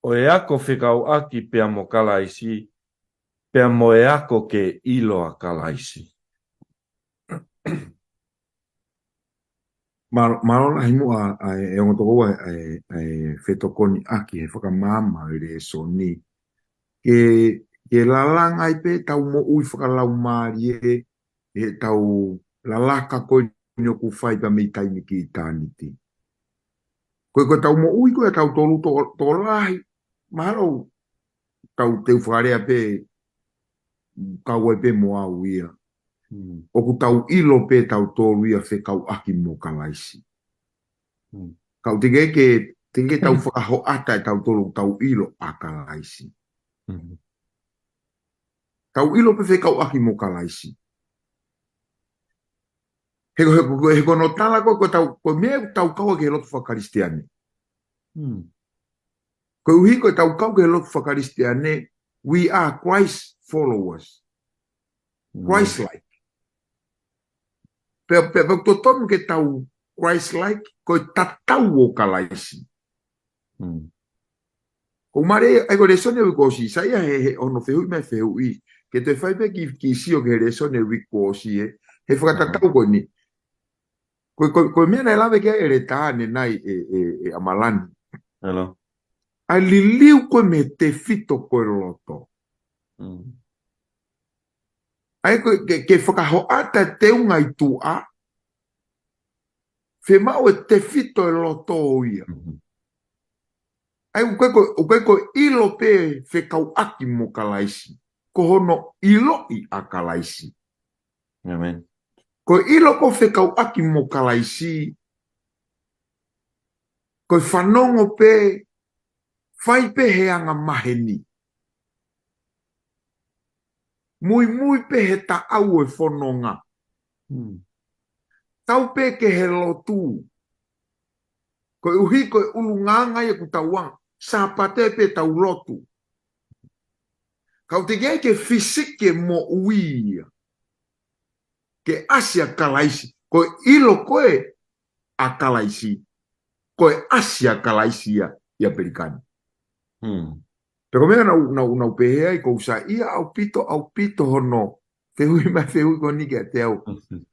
ʻo e ako fekauʻaki pea mo Kalaisi, pea mo e ako ke ʻilo ʻa Kalaisi. Mālō, mālō lahi muʻa ʻa e, ʻe ongo tokoua ʻa e, ʻa e fetokoniʻaki he fakamaama ʻo e lēsoni. Ke, ke lalanga ai pē ʻetau moʻui fakalaumālie, ʻetau lalaka ko eni ʻoku fai pē mei taimi ki ʻitāniti. Ko e, ko ʻetau moʻui ko ē ʻatautolu to-, tokolahi, mahalo ʻoku tau teu fakalea pē, kau ai pē mo au ia. Hmm. ʻOku tau ʻilo pē tautolu ia fekauʻaki mo Kalaisi. Hmm. Ka ʻoku teʻeki ke, teʻeki ke tau fakahoʻata ʻe tautolu ʻoku tau ʻilo ʻa Kalaisi. Hmm. Tau ʻilo pē fekauʻaki mo Kalaisi. He ko, he ko, he ko hono tala ko, ko ʻetau, ko e meʻa ʻoku tau kau ai ki he lotu fakakalisitiane. Hmm. Koeʻuhi ko ʻetau kau ki he lotu fakakalisitiane, we are Christ followers. Hmm. Christ-like. Pea, pea, pea ʻoku totonu ke tau Christ-like, ko e tatau ʻo Kalaisi. Hmm. Ko e mālie, ʻa ia ko e lēsoni ʻo e uike kuo ʻosi, sai ia he, he hono fehuʻi mai e fehuʻi. Ke toe fai pē kiʻi, kiʻi sio ki he lēsoni ʻo e uike kuo ʻosi ē. He fakatatau ko eni. Ko, ko, ko e meʻa naʻe lave ki ai ʻEletā ʻanenai ʻe, ʻe, ʻe ʻAmalani. ʻA e liliu ko ē mei he tefito ko ē loto. Mm. ʻA ia ko e, ke, ke fakahoʻata e teunga ʻi tuʻa, fiemaʻu e tefito e loto ia. Mhm. ʻA ia ʻoku ʻikai ko, ʻoku ʻikai ko e ʻilo pē fekauʻaki mo Kalaisi. Ko hono ʻiloʻi ʻa Kalaisi. Amen. Ko e ʻilo ko e fekauʻaki mo Kalaisi, ko e fanongo pē, fai pē he anga maheni. Muimui pē he taʻau ʻo e fononga. Hmm. Tau pē ki he lotu. Koeʻuhi ko e ʻulungaanga ia ʻoku tau anga. Sāpate pē tau lotu. Ka ʻoku teʻeki ai ke fisiki e moʻui ia ke ʻasi ʻa Kalaisi. Ko e ʻilo ko ē ʻa Kalaisi, ko e ʻasi ʻa Kalaisi ia ʻia Pelikani. Pea ko e meʻa naʻa ku, naʻa ku, naʻa ku pehē ai, ʻoku sai ia ʻaupito, ʻaupito hono fehuʻi mai fehuʻi ko eni kiate au.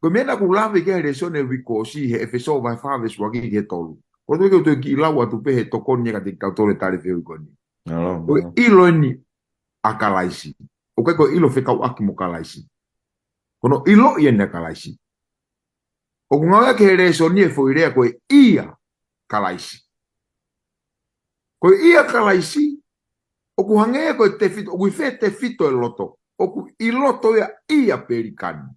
Ko e meʻa naʻa ku lave ki ai he lēsoni ʻo e uike kuo ʻosi he ʻEfesō vahe fā veesi ua ki he tolu. Ko e toe ke u toe kiʻi lau atu pē he tokoni ia kiate kitautolu he tali fehuʻi ko eni. Ko e ʻilo eni ʻa Kalaisi. ʻOku ʻikai ko e ʻilo fekauʻaki mo Kalaisi. Ko hono ʻiloʻi eni ʻa Kalaisi. ʻOku ngāueʻaki he lēsoni e foʻi lea ko e ʻia Kalaisi. Ko e ʻia Kalaisi, ʻoku hangē ko e tefito, ʻoku ʻi fē tefito e loto, ʻoku ʻi loto ia ʻia Pelikani.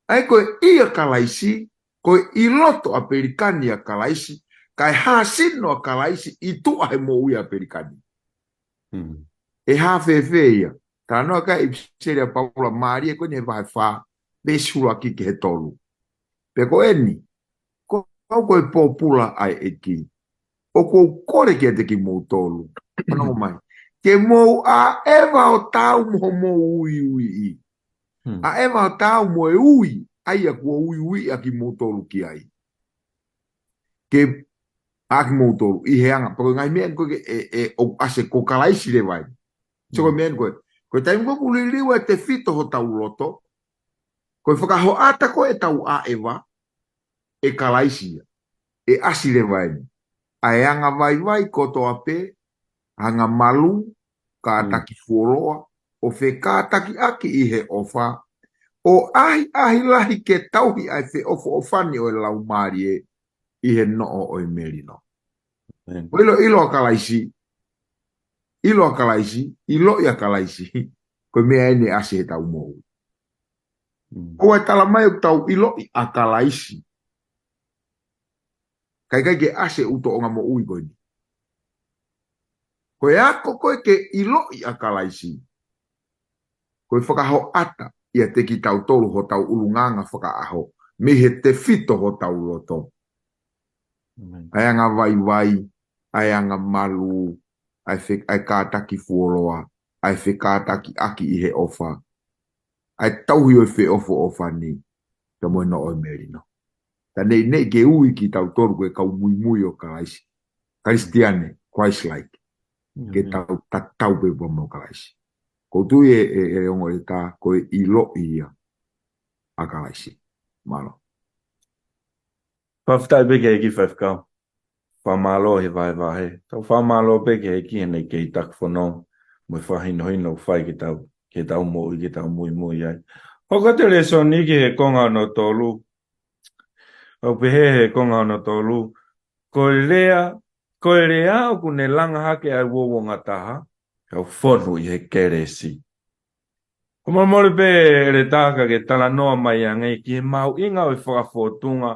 ʻA ia ko e ʻia Kalaisi, ko e ʻi loto ʻa Pelikani ʻa Kalaisi, kae hāsino ʻa Kalaisi ʻi tuʻa he moʻui ʻa Pelikani. ʻE hā fēfē ia? Talanoa ki ai e ʻipiseli ʻa Paula mālie ko eni he vahe fā, veesi ʻuluaki ki he tolu. Pea ko eni, ko au ko e pōpula ʻa e ʻEiki. ʻOku ou kole kiate kimoutolu. Fanongo mai. Ke mou ʻaʻeva ʻo taau mo hoʻomou uiuiʻi. ʻAʻeva ʻo taau mo e ui, ʻa ia kuo uiuiʻi ʻa kimoutolu ki ai. Ke ʻa kimoutolu, ʻi he anga, pea ko e ngaahi meʻa eni ko ē ʻe, ʻe, ʻoku ʻasi ko Kalaisi leva eni. So ko e meʻa eni ko ē, ko e taimi ko ē ʻoku liliu ai e tefito hotau loto, ko e fakahoʻata ko ē ʻetau ʻaʻeva, ʻe Kalaisi ia. ʻE ʻasi leva eni. ʻA e anga vaivai kotoa pē, anga malū, kātaki fuoloa, ʻo fekātakiʻaki ʻi he ʻofa, ʻo ʻahiʻahi lahi ke tauhi ʻa e feʻofoʻofani ʻo e Laumālie ʻi he noʻo ʻo e melino. Ko e ʻilo, ʻilo ʻa Kalaisi, ʻilo ʻa Kalaisi, ʻiloʻi ʻa Kalaisi, ko e meʻa eni ʻe ʻasi heʻetau moʻui. ʻOua ʻe tala mai ʻoku tau ʻiloʻi ʻa Kalaisi, kae ʻikai ke ʻasi e ʻū tōʻonga moʻui ko eni. Ko e ako ko ē ke ʻiloʻi ʻa Kalaisi, ko e fakahoʻata ʻiate kitautolu hotau ʻulungaanga fakaʻaho, mei he tefito hotau loto. ʻA e anga vaivai, ʻa e anga malū, ʻa e fe-, ʻa e kātaki fuoloa, ʻa e fekātakiʻaki ʻi he ʻofa, ʻa e tauhi ʻo e feʻofoʻofani, pea mo e noʻo ʻo e melino. Ka neʻineʻi ke ui kitautolu ko e kau muimui ʻo Kalaisi. Kalisitiane, Christ-like. Ke tau tatau pē pea mo Kalaisi. Ko u tui ē, ē, ē ongo e tā, ko e ʻiloʻi ia ʻa Kalaisi. Mālō. Fakafetaʻi pē ki he ʻEiki faifekau. Fakamālō he vahevahe. Tau fakamālō pē ki he ʻEiki heʻene kei taki fononga mo e fakahinohino ʻoku fai ke tau, ke tau moʻui, ke tau muimui ai. Hoko atu e lēsoni ki he konga hono tolu. ʻOku pehē he konga hono tolu. Ko e lea, ko e lea ʻoku ne langa hake ʻa e uouangataha, ʻoku fonu ʻi he kelesi. Ko e molemole pē ʻEletā ka ke talanoa mai ange ki he mahuʻinga ʻo e fakafōtunga,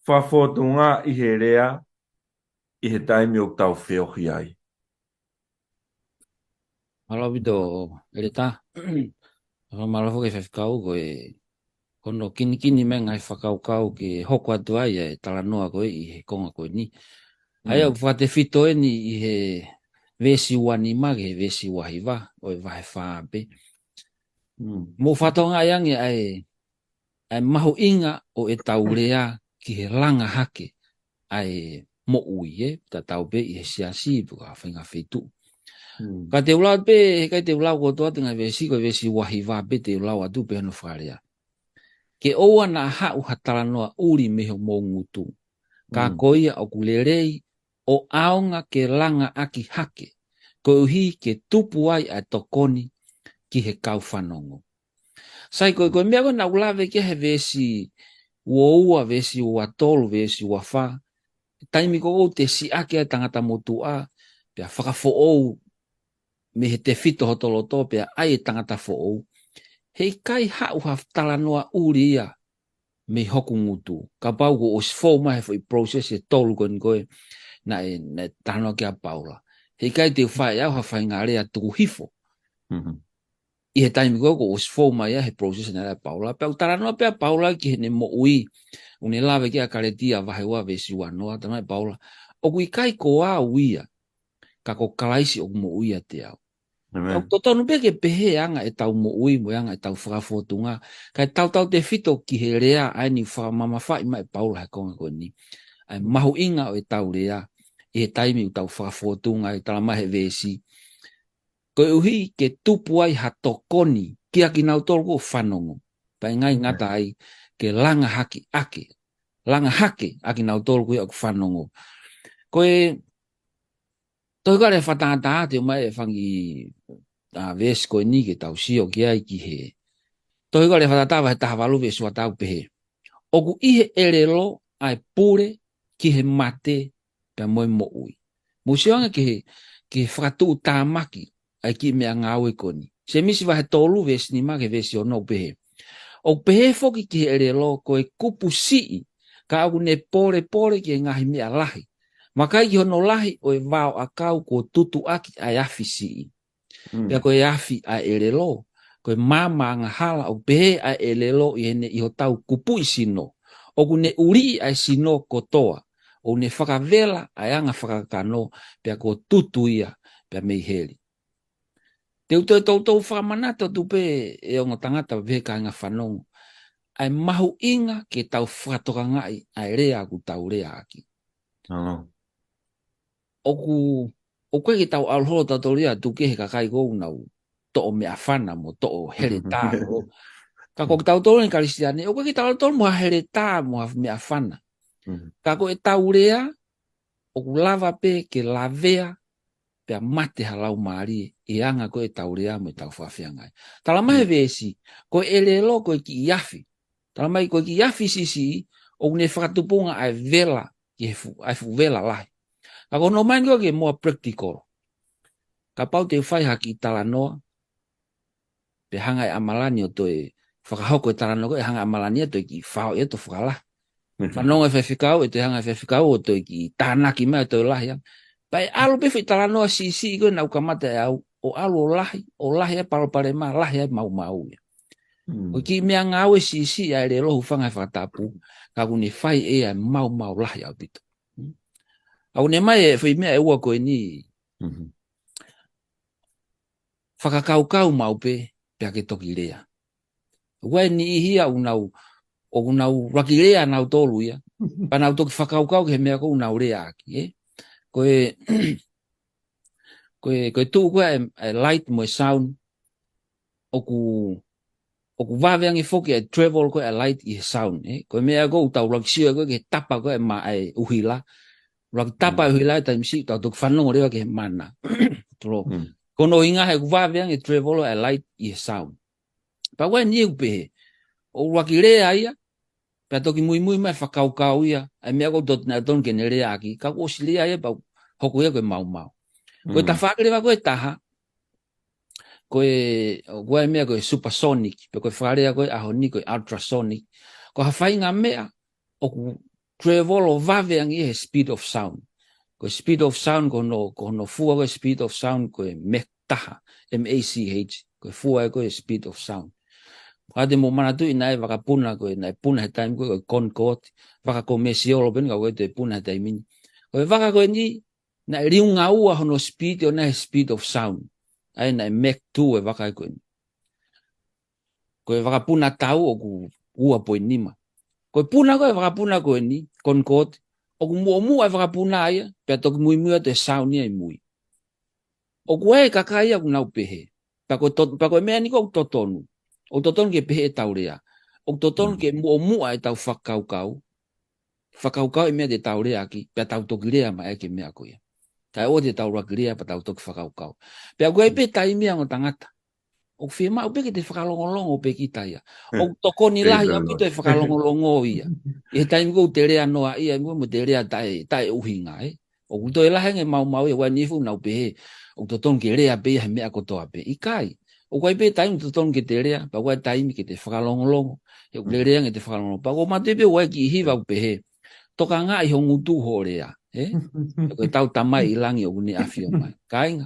fakafōtunga ʻi he lea, ʻi he taimi ʻoku tau feohi ai. Mālō ʻaupito ʻEletā. Fakamālō foki faifekau ko e, ko hono kinikini mai e ngaahi fakakaukau ke hoko atu ai e talanoa ko ē ʻi he konga ko eni. ʻA ia ʻoku fakatefito eni ʻi he veesi ua nima ki he veesi ua hiva, ʻo e vahe fā pē. Mou fakatokangaʻi ange ʻa e, ʻa e mahuʻinga ʻo ʻetau lea ki he langa hake ʻa e moʻui, ē, tatau pē ʻi he siasi pe ko ha faʻahinga feituʻu. Ka te u lau pē, he ʻikai te u lau kotoa atu e ngaahi veesi, ko e veesi ua hiva pē te u lau atu pē hono fakalea. Ke ʻoua naʻa haʻu ha talanoa ʻuli mei homou ngutu. Ka ko ia ʻoku lelei ʻo ʻaonga ke langaʻaki hake, koeʻuhi ke tupu ai ʻa e tokoni ki he kau fanongo. Sai, ko e, ko e meʻa ko ē naʻa ku lave ki ai he veesi ua ua, veesi ua tolu, veesi ua fā. Taimi ko ē ʻoku te siʻaki ai e tangata motuʻa, pea fakafoʻou mei he tefito hoto loto, pea ʻai e tangata foʻou. Heʻikai haʻu ha talanoa ʻuli ia mei hoku ngutu. Kapau kuo ʻosi fou mai he foʻi process ʻe tolu ko eni ko ē naʻe, naʻe talanoa ki ai ʻa Paula. Heʻikai te u fai au ha faʻahinga lea tuku hifo. ʻI he taimi ko ē kuo ʻosi fou mai ai he process naʻe lea ʻa Paula. Pea ʻoku talanoa pē ʻa Paula ki heʻene moʻui. ʻOku ne lave ki ai ʻa Kalētia vahe ua veesi ua noa, talamai ʻe Paula, ʻoku ʻikai ko au ia, ka ko Kalaisi ʻoku moʻui ʻiate au. ʻOku totonu pē ke pehē anga ʻetau moʻui mo e anga ʻetau fakafōtunga. Kae tautautefito ki he lea ʻa eni ʻoku fakamamafaʻi mai ʻe Paula he konga ko eni. ʻA e mahuʻinga ʻo ʻetau lea ʻi he taimi ʻoku tau fakafotunga ai, talamai he veesi, koeʻuhi ke tupu ai ha tokoni kiate kinautolu ʻoku fanongo. Pea ʻikai ngata ai, ke langa hake ʻaki, langa hake ʻa kinautolu ko ia ʻoku fanongo. Ko e tohi ko ē Lea Fakatātā, te u ʻomai e fanga kiʻi, ʻa, veesi ko eni ke tau sio ki ai ki he. Tohi ko ē Lea Fakatātā vahe taha valu veesi ua taha ʻoku pehē, ʻoku ʻi he ʻelelo ʻa e pule ki he mate pea mo e moʻui. Mou sio ange ki he, ki he fakatuʻutāmaki ʻa e kiʻi meʻangāue ko eni. Sēmisi vahe tolu veesi nima ki he veesi ono ʻoku pehē, ʻoku pehē foki ki he ʻelelo ko e kupu siʻi, ka ʻoku ne polepole ki he ngaahi meʻa lahi. Vakai ki hono lahi ʻo e vaoʻakau kuo tutuʻaki ʻa e afi siʻi. Pea ko e afi ʻa e ʻelelo, ko e maama angahala, ʻoku pehē ʻa e ʻelelo ʻi heʻene ʻi hotau kupuʻi sino. ʻOku ne ʻuliʻi ʻa e sino kotoa, ʻoku ne fakavela ʻa e anga fakakakano, pea kuo tutu ia pea mei heli. Te u toe toutou fakamanatu atu pē, ʻe ongo tangata, pea mo e kāinga fanongo, ʻa e mahuʻinga ke tau fakatokangaʻi ʻa e lea ʻoku tau leaʻaki. ʻOku, ʻoku ʻikai ke tau ʻalu holo tautolu ia ʻo tuku ki he kakai ʻoku nau toʻo meʻafana mo toʻo heletā. Ka ko kitautolu ʻeni Kalisitiane, ʻoku ʻikai ke tau ʻalu tautolu mo ha heletā mo ha meʻafana. Ka ko ʻetau lea, ʻoku lava pē ke lavea, pea mate ha laumālie, ʻi he anga ko ē ʻetau lea mo ʻetau fakafeangai. Talamai he veesi, ko e ʻelelo ko e kiʻi afi. Talamai ko e kiʻi afi siʻisiʻi, ʻoku ne fakatupunga ʻa e vela, ki he fu-, ʻa e fuʻu vela lahi. Ka ko hono ʻomai eni ko ē ke more practical. Kapau te u fai ha kiʻi talanoa, pea hanga ʻe ʻAmalani ʻo toe fakahoko e talanoa ko ē, hanga ʻe ʻAmalani ʻo toe kiʻi fao ia ʻo toe fakalahi. Fanongo e faifekau, ʻe toe hanga e faifekau ʻo toe kiʻi tānaki mai ʻo toe lahi ange. Pea ʻe ʻalu pē foʻi talanoa siʻisiʻi ko ē naʻa ku kamata ʻe au, ʻo ʻalu ʻo lahi, ʻo lahi ai palopalema, lahi ai maumau ia. Ko e kiʻi meʻangāue siʻisiʻi ʻa e ʻelelo, hūfanga he fakatapu, ka ʻoku ne fai ʻe ia ʻa e maumau lahi ʻaupito. ʻOku ne ʻomai e foʻi meʻa ʻe ua ko eni, fakakaukau maʻu pē, pea ke toki lea. ʻOku ʻi ai e niʻihi ia ʻoku nau, ʻoku nau ʻuluaki lea nautolu ia, pea nau toki fakakaukau ki he meʻa ʻoku nau leaʻaki, ē? Ko e, ko e, ko e tuʻu ko ē ʻa e, ʻa e light mo e sound, ʻoku, ʻoku vave ange foki ʻa e travel ko ē ʻa e light ʻi he sound, ē? Ko e meʻa ʻoku tau ʻuluaki sio ko ē ki he tapa ko ē ʻa e ma-, ʻa e ʻuhila. ʻUluaki tapa ʻa e ʻuhila ʻi he taimi siʻi, tau toki fanongo leva ki he mana. Tolo. Ko hono ʻuhinga he ʻoku vave ange e travel ʻa e light ʻi he sound. Pea ʻoku ʻi ai e niʻihi ʻoku pehē, ʻoku ʻuluaki lea ia, pea toki muimui mai e fakakaukau ia, ʻa e meʻa ʻoku totonu ke ne leaʻaki, ka kuo ʻosi lea ia pea hoko ia ko e maumau. Ko e tafaʻaki leva ko ē ʻe taha, ko e, ʻoku ʻi ai e meʻa ko e supersonic, pe ko e fakalea ko ē ʻaho ni ko e ultrasonic. Ko ha faʻahinga meʻa, ʻoku travel ʻo vave ange he speed of sound. Ko e speed of sound, ko hono, ko hono fua ko e speed of sound, ko e Mach taha, M A C H, ko e fua ko e speed of sound. Ka te mou manatuʻi naʻe vakapuna ko ē, naʻe puna he taimi ko ē, ko e Concorde, vaka komesiolo pē eni ka ko e toe puna he taimi ni. Ko e vaka ko eni, naʻe liunga ua hono speed ʻo naʻe speed of sound. ʻA ia naʻe Mach two e vaka ko eni. Ko e vakapuna tau ʻoku ua poini nima. Ko e puna ko ē, vakapuna ko eni, Concorde, ʻoku muʻomuʻa e vakapuna ia, pea toki muimui atu e sound ia ʻi mui. ʻOku ʻi ai e kakai ia ʻoku nau pehē. Pea ko e tot-, pea ko e meʻa eni ʻoku totonu. ʻOku totonu ke pehē ʻetau lea. ʻOku totonu ke muʻomuʻa ʻetau fakakaukau. Fakakaukau e meʻa te tau leaʻaki, pea tau toki lea mai ai ki he meʻa ko ia. Kae ʻoua te tau ʻuluaki lea, pea tau toki fakakaukau. Pea ʻoku ʻi ai pē taimi ia ongo tangata, ʻoku fiemaʻu pē ke te fakalongolongo pē kita ia. ʻOku tokoni lahi ʻaupito e fakalongolongo ia. ʻI he taimi ʻoku te lea noa ia, mo te lea taʻe, taʻe ʻuhinga, ē. ʻOku toe lahi ange e maumau ia, ʻoku ʻi ai e niʻihi ʻoku nau pehē, ʻoku totonu ke lea pē ia he meʻa kotoa pē. ʻIkai. ʻOku ʻi ai pē taimi ʻoku totonu ke te lea, pea ʻoku ʻi ai taimi ke te fakalongolongo. He ʻoku lelei ange ʻete fakalongolongo. Pea ʻoku ou manatuʻi pē ʻoku ʻi ai e kiʻi hiva ʻoku pehē, tokanga ʻi ho ngutu ho lea, ē? Ko ʻetau Tamai ʻi langi ʻoku ne ʻafio mai. Kāinga,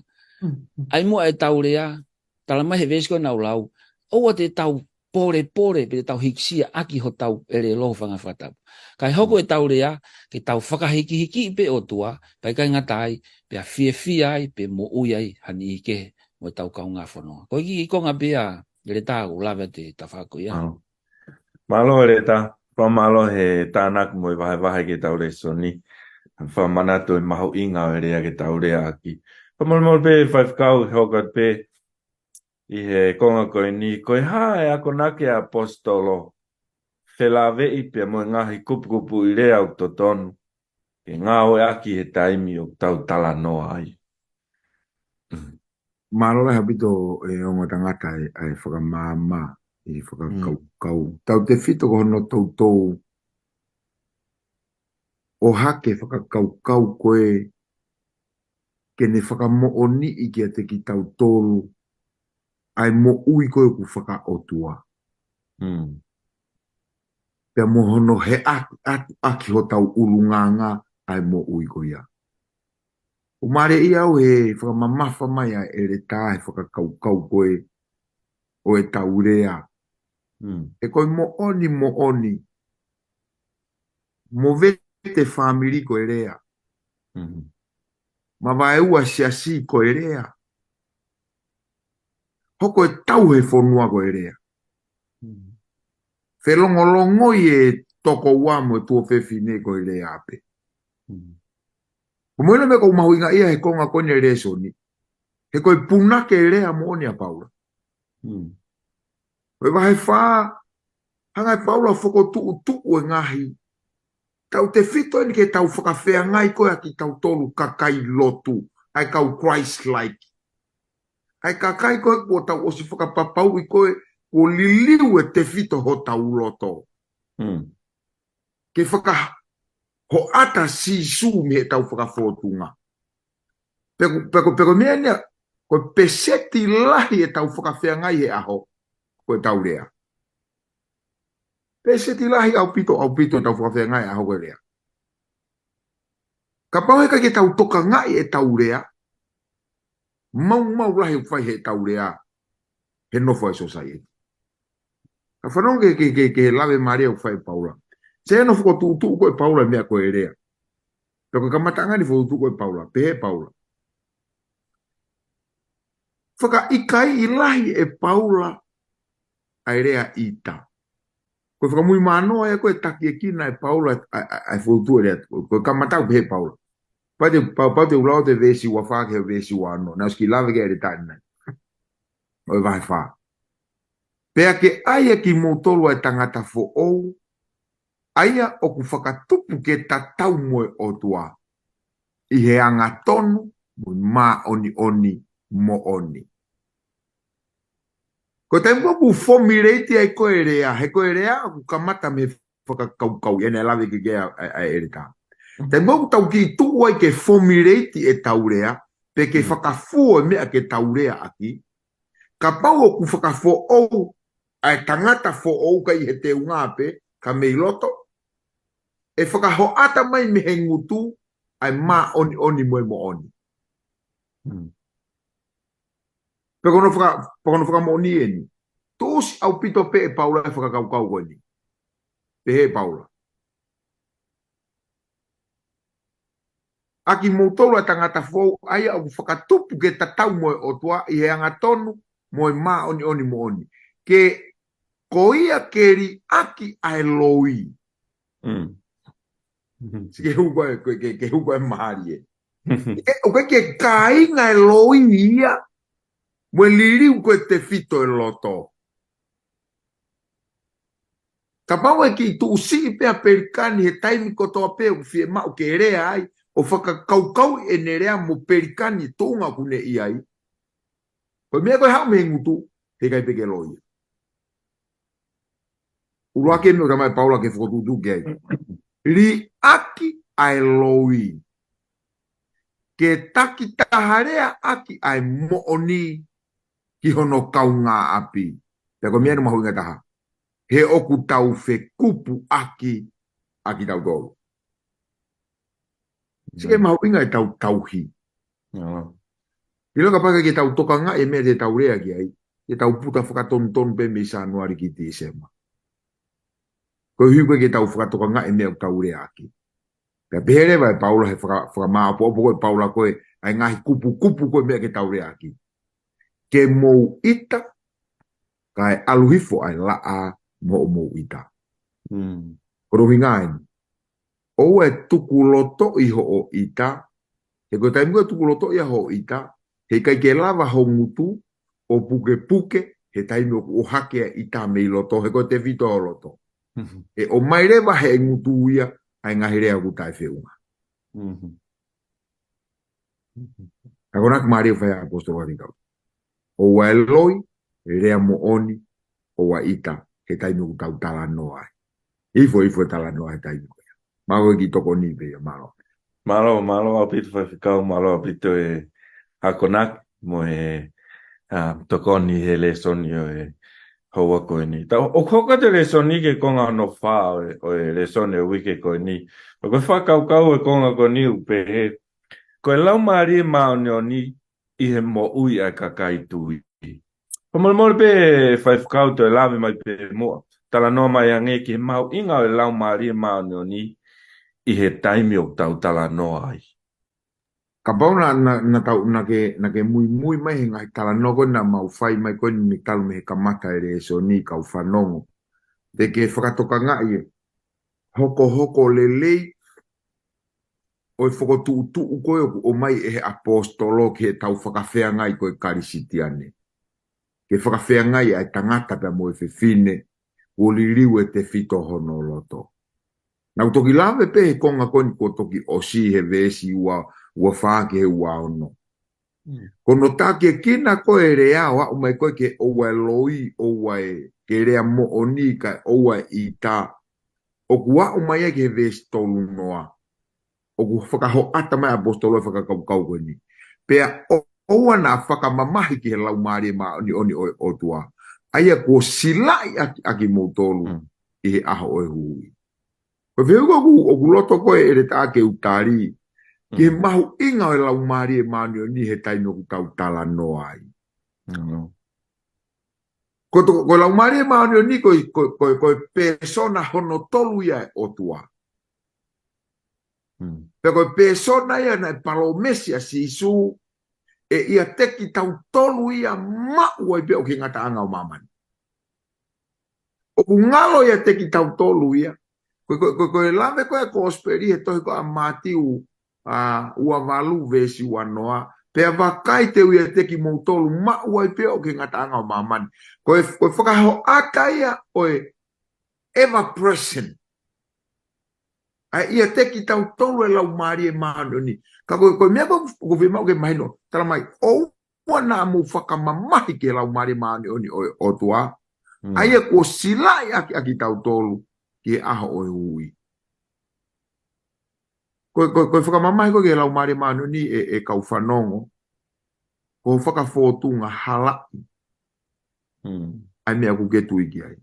ʻai muʻa ʻetau lea, talamai he veesi ko ē naʻa ku lau, ʻoua te tau polepole, pe te tau hikisia ʻaki hotau ʻelelo, hūfanga he fakatapu. Kae hoko ʻetau lea, ke tau fakahikihiki pē ʻOtua, pea ʻikai ngata ai, pea fiefia ai, pe moʻui ai ha niʻihi kehe mo ʻetau kaungā fononga. Ko e kiʻi konga pē ia, Leta, ʻoku lave atu he tafaʻaki ko ia. Mālō Leta, fakamālō he tānaki mo e vahevahe ki heʻetau lēsoni. Fakamanatu e mahuʻinga ʻo e lea ke tau leaʻaki. Fakamolemole pē faifekau, hoko atu pē ʻi he konga ko eni, ko e hā e akonaki ʻa e ʻaposetolo felāveʻi pea mo e ngaahi kupukupuʻi lea ʻoku totonu ke ngāueʻaki he taimi ʻoku tau talanoa ai. Mālō lahi ʻaupito e ongo tangata e, e fakamaama ʻi he fakakaukau. Tautefito ko hono toutou ʻohake e fakakaukau ko ē ke ne fakamoʻoniʻi kiate kitautolu ʻa e moʻui ko ē ʻoku fakaʻotua. Pea mo hono heʻaki atu ʻaki hotau ʻulungaanga ʻa e moʻui ko ia. ʻOku mālieʻia au he fakamamafa mai ʻa e ʻeletā he fakakaukau ko ē ʻo e tau lea. He ko e moʻoni moʻoni, movete fāmili ko e lea. Mavaeua siasi ko e lea. Hoko e tau he fonua ko e lea. Felongolongoʻi e tokoua mo e tuofefine ko e lea pē. Ko e meʻa ʻoku mahuʻinga ia he konga ko eni e lēsoni, he ko e punake e lea moʻoni ʻa Paula. Ko e vahe fā, hanga ʻe Paula ʻo fokotuʻutuʻu e ngaahi, tautefito eni ke tau fakafeangai ko ē ʻa kitautolu kakai lotu, ʻa e kau Christ-like. ʻA e kakai ko ē kuo tau ʻosi fakapapauʻi ko ē kuo liliu e tefito hotau loto ke fakahoʻata Sīsū mei heʻetau fakafōtunga. Pea ko, pea ko, pea ko e meʻa eni ia, ko e peseti lahi ʻetau fakafeangai he ʻaho, ko e tau lea. Peseti lahi ʻaupito, ʻaupito ʻetau fakafeangai he ʻaho ko e lea. Kapau he ʻikai ke tau tokangaʻi e tau lea, maumau lahi ʻoku fai he tau lea he nofo ʻa e sōsaieti. Ka fanongo ki he, ki he, ki he lave mālie ʻoku fai ʻe Paula. Sai hono fokotuʻutuʻu ko ē ʻe Paula e meʻa ko e lea. Pea ko e kamataʻanga eni fokotuʻutuʻu ko ē ʻe Paula, pehē ʻe Paula, fakaʻikaiʻi lahi ʻe Paula ʻa e lea ʻita. Ko e fakamuimui manoa ia ko ē ʻa e takiekina ʻe Paula ʻa, ʻa, ʻa e fokotuʻutuʻu e lea. Ko e kamata ʻoku pehē ʻe Paula. Pau te, pau, pau te u lau atu e veesi ua fā ki he veesi ua ono. Naʻe ʻosi kiʻi lave ki ai e ʻeletā ni. ʻO e vahe fā. Pea ke ʻai ʻe kimoutolu ʻa e tangata foʻou, ʻa ia ʻoku fakatupu ke tatau mo e ʻOtua, ʻi he angatonu mo e māʻoniʻoni moʻoni. Ko e taimi ʻoku formulate ai ko ē e lea, he ko e lea ʻoku kamata mei he fakakaukau, ʻa ia naʻe lave ki ai ʻa, ʻa, ʻa e ʻeletā. Taimi ʻoku tau kiʻi tuʻu ai ke formulate e tau lea, pe ke fakafuo e meʻa ke tau leaʻaki, kapau ʻoku fakafoʻou ʻa e tangata foʻou ʻikai he teunga pē, ka mei loto, ʻe fakahoʻata mai mei he ngutu ʻa e māʻoniʻoni mo e moʻoni. Pea ko hono faka-, pea ko hono fakamoʻoni eni. Tuʻusi ʻaupito pē ʻe Paula e fakakaukau ko eni. Pehē ʻe Paula, ʻa kimoutolu ʻa e tangata foʻou, ʻa ia ʻoku fakatupu ke tatau mo e ʻOtua ʻi he angatonu mo e māʻoniʻoni moʻoni. Ke ko ia ke liʻaki ʻa e loi. Sike huko e, ke, ke, ke huko e mahali e. Ke, ʻoku ʻikai ke kāinga e loi ia mo e liliu ko ē e tefito e loto. Kapau ʻe kiʻi tuʻusiʻi pē ʻa Pelikani he taimi kotoa pē ʻoku fiemaʻu ke lea ai, ʻo fakakaukauʻi ʻene lea mo Pelikani tuʻunga ʻoku ne ʻi ai, ko e meʻa ko ē haʻu mei he ngutu, he ʻikai pē ke loi. ʻUluaki e meʻa ʻoku talamai ʻe Paula ke fokotuʻutuʻu ki ai. Liʻaki ʻa e loi. Ke takitaha leaʻaki ʻa e moʻoni ki hono kaungāʻapi. Pea ko e meʻa eni mahuʻinga taha. He ʻoku tau fekupuʻaki ʻa kitautolu. Sike mahuʻinga e tau tauhi. ʻIlo kapau ʻikai ke tau tokangaʻi e meʻa te tau lea ki ai, te tau puta fakatonutonu pē mei Sānuali ki Tīsema. Koeʻuhi ʻoku ʻikai ke tau fakatokangaʻi e meʻa ʻoku tau leaʻaki. Pea pehē leva ʻe Paula he faka-, fakamāʻopoʻopo ko ē ʻe Paula ko ē ʻa e ngaahi kupukupu ko ē meʻa ke tau leaʻaki. Ke mou ʻita, kae ʻalu hifo ʻa e laʻā mo hoʻomou ʻita. Ko hono ʻuhinga eni. ʻoua ʻe tukulotoʻi hoʻo ʻita, he ko e taimi ko ē tukulotoʻi ai hoʻo ʻita, heʻikai ke lava ho ngutu ʻo pukepuke he taimi ʻoku ʻohake ai ʻita mei loto, he ko e tefito ho loto. ʻE ʻomai leva he ngutu ia ʻa e ngaahi lea ʻoku taʻefeʻunga. Akonaki mālie ʻoku fai ʻe he ʻaposetolo ʻa e kau. ʻOua ʻe loi, lea moʻoni, ʻoua ʻe ʻita, he taimi ʻoku tau talanoa ai. Ifo, ifo e talanoa he taimi ko ia. Mālō e kiʻi tokoni pē ia, mālō. Mālō, mālō ʻaupito faifekau, mālō ʻaupito e akonaki mo e, ā, tokoni he lēsoni ʻo e houa ko eni. Ta, ʻoku hoko atu e lēsoni ki he konga hono fā ʻo e, ʻo e lēsoni ʻo e uike ko eni. ʻOku ou fakakaukau e konga ko eni ʻoku pehē, ko e Laumālie Māʻoniʻoni ʻi he moʻui ʻa e kakai tui. Fakamolemole pē faifekau toe lave mai pē muʻa. Talanoa mai ange ki he mahuʻinga ʻo e Laumālie Māʻoniʻoni ʻi he taimi ʻoku tau talanoa ai. Kapau naʻa, naʻa, naʻa tau, naʻa ke, naʻa ke muimui mai he ngaahi talanoa ko ē naʻa mau fai mai ko eni mei talu mei he kamata e lēsoni kau fanongo. Te ke fakatokangaʻi e hokohoko lelei ʻo e fokotuʻutuʻu ko ē ʻoku ʻomai ʻe he ʻaposetolo ki heʻetau fakafeangai ko e Kalisitiane. Ke fakafeangai ʻa e tangata pea mo e fefine, kuo liliu e tefito hono loto. Naʻa ku toki lave pē he konga ko eni kuo toki ʻosi he veesi ua, ua fā ki he ua ono. Ko hono takiekina ko ē e lea ʻo aʻu mai ko ē ke ʻoua ʻe loi, ʻoua ʻe ke lea moʻoni kae ʻoua ʻe ʻita. ʻOku aʻu mai ai ki he veesi tolu noa. ʻOku fakahoʻata mai ʻaposetolo e fakakaukau ko eni. Pea ʻo, ʻoua naʻa fakamamahi ki he Laumālie Māʻoniʻoni ʻo e ʻOtua. ʻA ia kuo silaʻi ʻaki, ʻaki moutolu ʻi he ʻaho ʻo e huhuʻi. Ko e fehuʻi ko ē ʻoku, ʻoku loto ko ē ʻEletā ke u tali. Ki he mahuʻinga ʻo e Laumālie Māʻoniʻoni he taimi ʻoku tau talanoa ai. Ko to, ko e Laumālie Māʻoniʻoni ko e, ko e, ko e, ko e pēsona hono tolu ia e ʻOtua. Pea ko e pēsona ia naʻe palōmesi ʻa Sīsū ʻe ʻiate kitautolu ia maʻu ai pē ʻo ki he ngataʻanga ʻo māmani. ʻOku ngalo ʻiate kitautolu ia. Ko, ko, ko, ko e lave ko ē kosipeli he tohi ko ē ʻa Mātiu, ā, ua valu veesi ua noa. Pea vakai te u ʻiate kimoutolu maʻu ai pē ʻo ki he ngataʻanga ʻo māmani. Ko e, ko e fakahoʻata ia ʻo e ever present. ʻA e ʻiate kitautolu e Laumālie Māʻoniʻoni. Ka ko, ko e meʻa ko, ko e fiemaʻu ke mahino. Tala mai, ʻoua naʻa mou fakamamahi ki he Laumālie Māʻoniʻoni ʻo e ʻOtua. ʻA ia kuo silaʻi ʻaki, ʻaki kitautolu ki he ʻaho ʻo e huhuʻi. Ko, ko, ko e fakamamahi ko ē ki he Laumālie Māʻoniʻoni ʻe, ʻe kau fanongo. Ko e fakafōtunga halaʻi ʻa e meʻa ʻoku ke tui ki ai.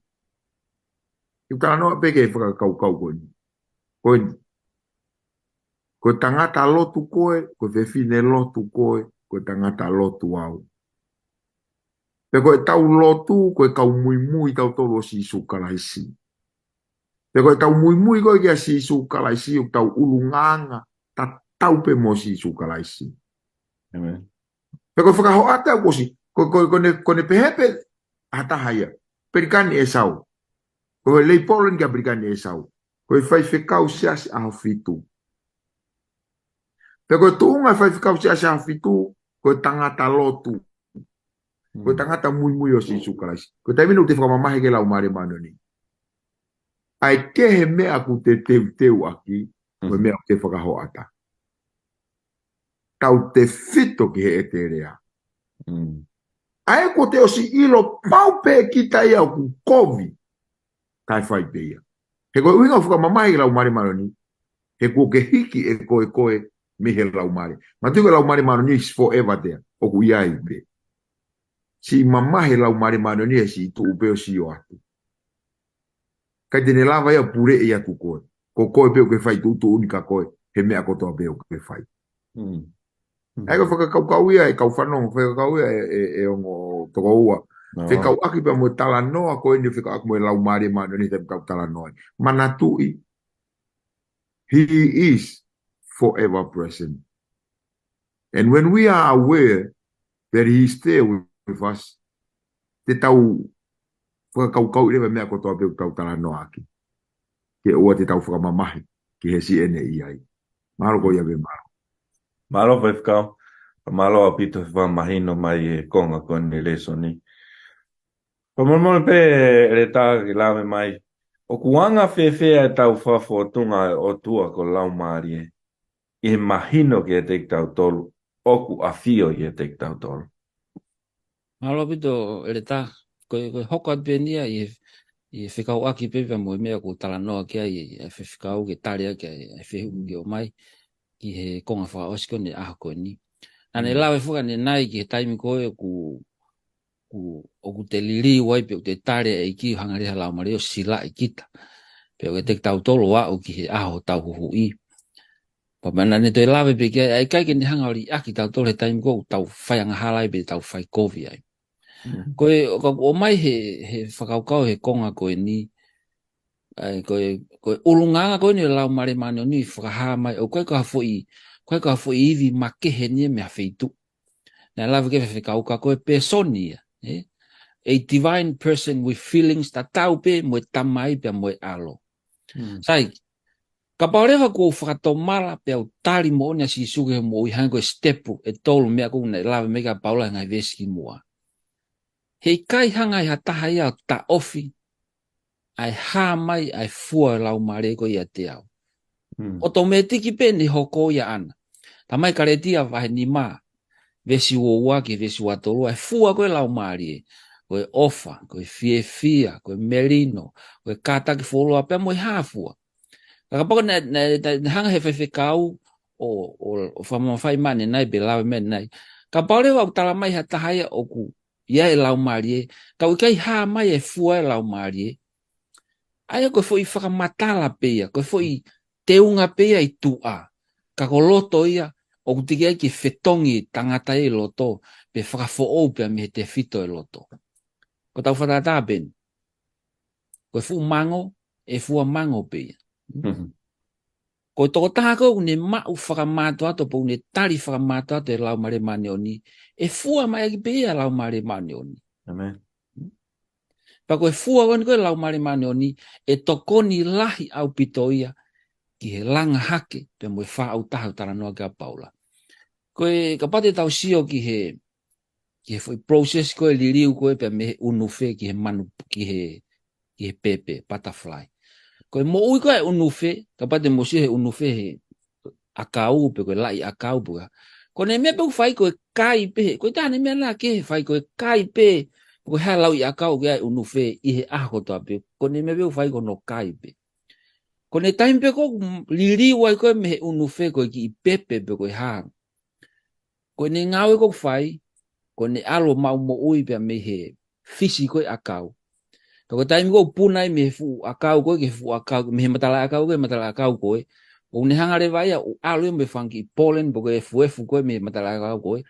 ʻOku talanoa pē ki he fakakaukau ko eni. Ko eni. Ko e tangata lotu koe, ko e fefine lotu koe, ko e tangata lotu au. Pea ko ʻetau lotu, ko e kau muimui tautolu ʻo Sīsū Kalaisi. Pea ko ʻetau muimui ko ē kia Sīsū Kalaisi, ʻoku tau ʻulungaanga tatau pē mo Sīsū Kalaisi. Pea ko e fakahoʻata ʻoku ʻosi, ko, ko, ko ʻene, ko ʻene pehē pē ha taha ia. Pelikani ʻEsau. Ko e lei polo eni kia Pelikani ʻEsau. Ko e faifekau siasi ʻAhofitu. Pea ko e tuʻunga e faifekau siasi ʻAhofitu, ko e tangata lotu. Ko e tangata muimui ʻo Sīsū Kalaisi. Ko e taimi ʻoku te fakamamahi ki he Laumālie Māʻoniʻoni. ʻA e kehe meʻa ʻoku te teuteu ʻaki, ko e meʻa ʻoku te fakahoʻata. Tautefito ki he ʻētēlia. ʻA ia kuo te ʻosi ʻilo pau pē kita ia ʻoku kovi. Kae fai pē ia. He ko e ʻuhinga ʻo e fakamamahi ki he Laumālie Māʻoniʻoni. He kuo ke hiki ʻe koe koe mei he Laumālie. Manatuʻi ko e Laumālie Māʻoniʻoni is forever there. ʻOku ʻi ai pē. Siʻi mamahi e Laumālie Māʻoniʻoni he siʻi tuʻu pē ʻo sio atu. ʻIkai te ne lava ia ʻo puleʻi atu koe. Ko koe pē ʻoku ke fai tuʻutuʻuni kia koe, he meʻa kotoa pē ʻoku ke fai. ʻA ia ko e fakakaukau ia ʻe kau fanongo, fakakaukau ia ʻe, ʻe, ʻe ongo tokoua. Fekauʻaki pea mo e talanoa ko eni, fekauʻaki mo e Laumālie Māʻoniʻoni he taimi ʻoku tau talanoa ai. Manatuʻi, He is forever present. And when we are aware that He is there with us, te tau fakakaukauʻi leva e meʻa kotoa pē ʻoku tau talanoa ʻaki. Ke ʻoua te tau fakamamahi ki he siʻene ʻi ai. Mālō ko ia pē, mālō. Mālō Faifekau. Mālō ʻaupito he fakamahino mai e konga ko eni e lēsoni. Fakamolemole pē ʻEletā ke lave mai. ʻOku anga fēfē ʻetau fakafōtunga e ʻOtua ko e Laumālie ʻi he mahino kiate kitautolu ʻoku ʻafio ʻiate kitautolu? Mālō ʻaupito ʻEletā, ko e, ko e hoko atu pē eni ia ʻi he, ʻi he fekauʻaki pē pea mo e meʻa ʻoku talanoa ki ai e Faifekau ke tali ʻaki e, e fehuʻi ʻoku ʻomai ki he konga fakaʻosi ko eni e ʻaho ko eni. Naʻá ne lave foki ʻanenai ki he taimi ko ē ʻoku, ʻoku, ʻoku te liliu ai pe ʻoku te tali e ʻEiki ʻo hanga leva ʻe he Laumālie ʻo silaʻi kita. Pe ʻoku ʻiate kitautolu ʻo aʻu ki he ʻaho ʻo hotau huhuʻi. Pea naʻá ne toe lave pē ki ai, ʻa e ʻikai ke ne hanga ʻo liʻaki kitautolu he taimi ko ē ʻoku tau faiangahala ai pe tau fai kovi ai. Ko e, ʻoku ʻomai he, he fakakaukau he konga ko eni, ʻa e, ko e, ko e ʻulungaanga ko eni e Laumālie Māʻoniʻoni fakahā mai, ʻoku ʻikai ko ha foʻi, ʻikai ko ha foʻi ivi makehe eni ia mei ha feituʻu. Naʻe lave ki ai e Faifekau ka ko e pēsoni ia, ē? A divine person with feelings tatau pē mo e Tamai pea mo e ʻAlo. Sai, kapau leva ʻoku ou fakatomala pea u tali moʻoni ʻa Sīsū ki hoku moʻui, hangē ko e sitepu ʻe tolu meʻa ko ē naʻe lave mai ki ai ʻa Paula he ngaahi veesi kimuʻa. He ʻikai hanga ʻe ha taha ia ʻo taʻofi ʻa e hā mai ʻa e fua e Laumālie ko ia ʻiate au. ʻOtomētiki pē ʻene hoko ia ʻana. Talamai ʻe Kalētia vahe nima, veesi ua ua ki he veesi ua tolu, ʻa e fua ko ē e Laumālie, ko e ʻofa, ko e fiefia, ko e melino, ko e kātaki fuoloa pea mo e hā fua. Ka kapau naʻe, naʻe, naʻe hanga ʻe he Faifekau ʻo, ʻo, ʻo fakamamafaʻi mai ʻanenai pe lave mai ʻanenai. Kapau leva ʻoku talamai ʻe ha taha ia ʻoku ʻi ai e Laumālie, ka ʻoku ʻikai hā mai e fua e Laumālie, ʻa ia ko e foʻi fakamatala pē ia, ko e foʻi teunga pē ia ʻi tuʻa. Ka ko loto ia, ʻoku teʻeki ai ke fetongi tangata ia ʻi loto, pe fakafoʻou pea mei he tefito e loto. Ko ʻetau fakatātā pē eni. Ko e fuʻu mango, ʻe fua mango pē ia. Ko e tokotaha ko ē ʻoku ne maʻu fakamātoato, pe ʻoku ne tali fakamātoato e Laumālie Māʻoniʻoni, ʻe fua mai ʻaki pē ia e Laumālie Māʻoniʻoni. Pea ko e fua ko eni ko ē e Laumālie Māʻoniʻoni, ʻe tokoni lahi ʻaupito ia ki he langa hake, pea mo e fāʻūtaha ʻoku talanoa ki ai ʻa Paula. Ko e kapau te tau sio ki he, ki he foʻi process ko ē liliu ko ē pea mei he ʻunufe ki he manu, ki he, ki he pēpē, butterfly. Ko e moʻui ko ē ʻunufe, kapau te mou sio he ʻunufe he ʻakau, pe ko e laʻi ʻakau, pe ko e hā. Ko ʻene meʻa pē ʻoku fai ko e kai pē, ʻikai toe ʻi ai ha meʻa naʻa ke fai ko e kai pē, ko e hā e lauʻi ʻakau ki ai ʻunufe ʻi he ʻaho kotoa pē, ko ʻene meʻa pē ʻoku fai ko hono kai pē. Ko ʻene taimi pē ko ē ʻoku liliu ai ko ē mei he ʻunufe ko e kiʻi pēpē pe ko e hā. Ko ʻene ngāue ko ē ʻoku fai, ko ʻene ʻalu ʻo maʻu moʻui pea mei he fisi ko ē ʻakau. Pea ko e taimi ko ē ʻoku puna ai mei he fuʻu ʻakau ko ē ki he fuʻu ʻakau, mei he matalaʻiʻakau ko ē ki he matalaʻiʻakau ko ē, ʻoku ne hanga leva ia ʻo ʻalu ia mo e fanga kiʻi pollen pe ko e efuefu ko ē mei he matalaʻiʻakau ko ē,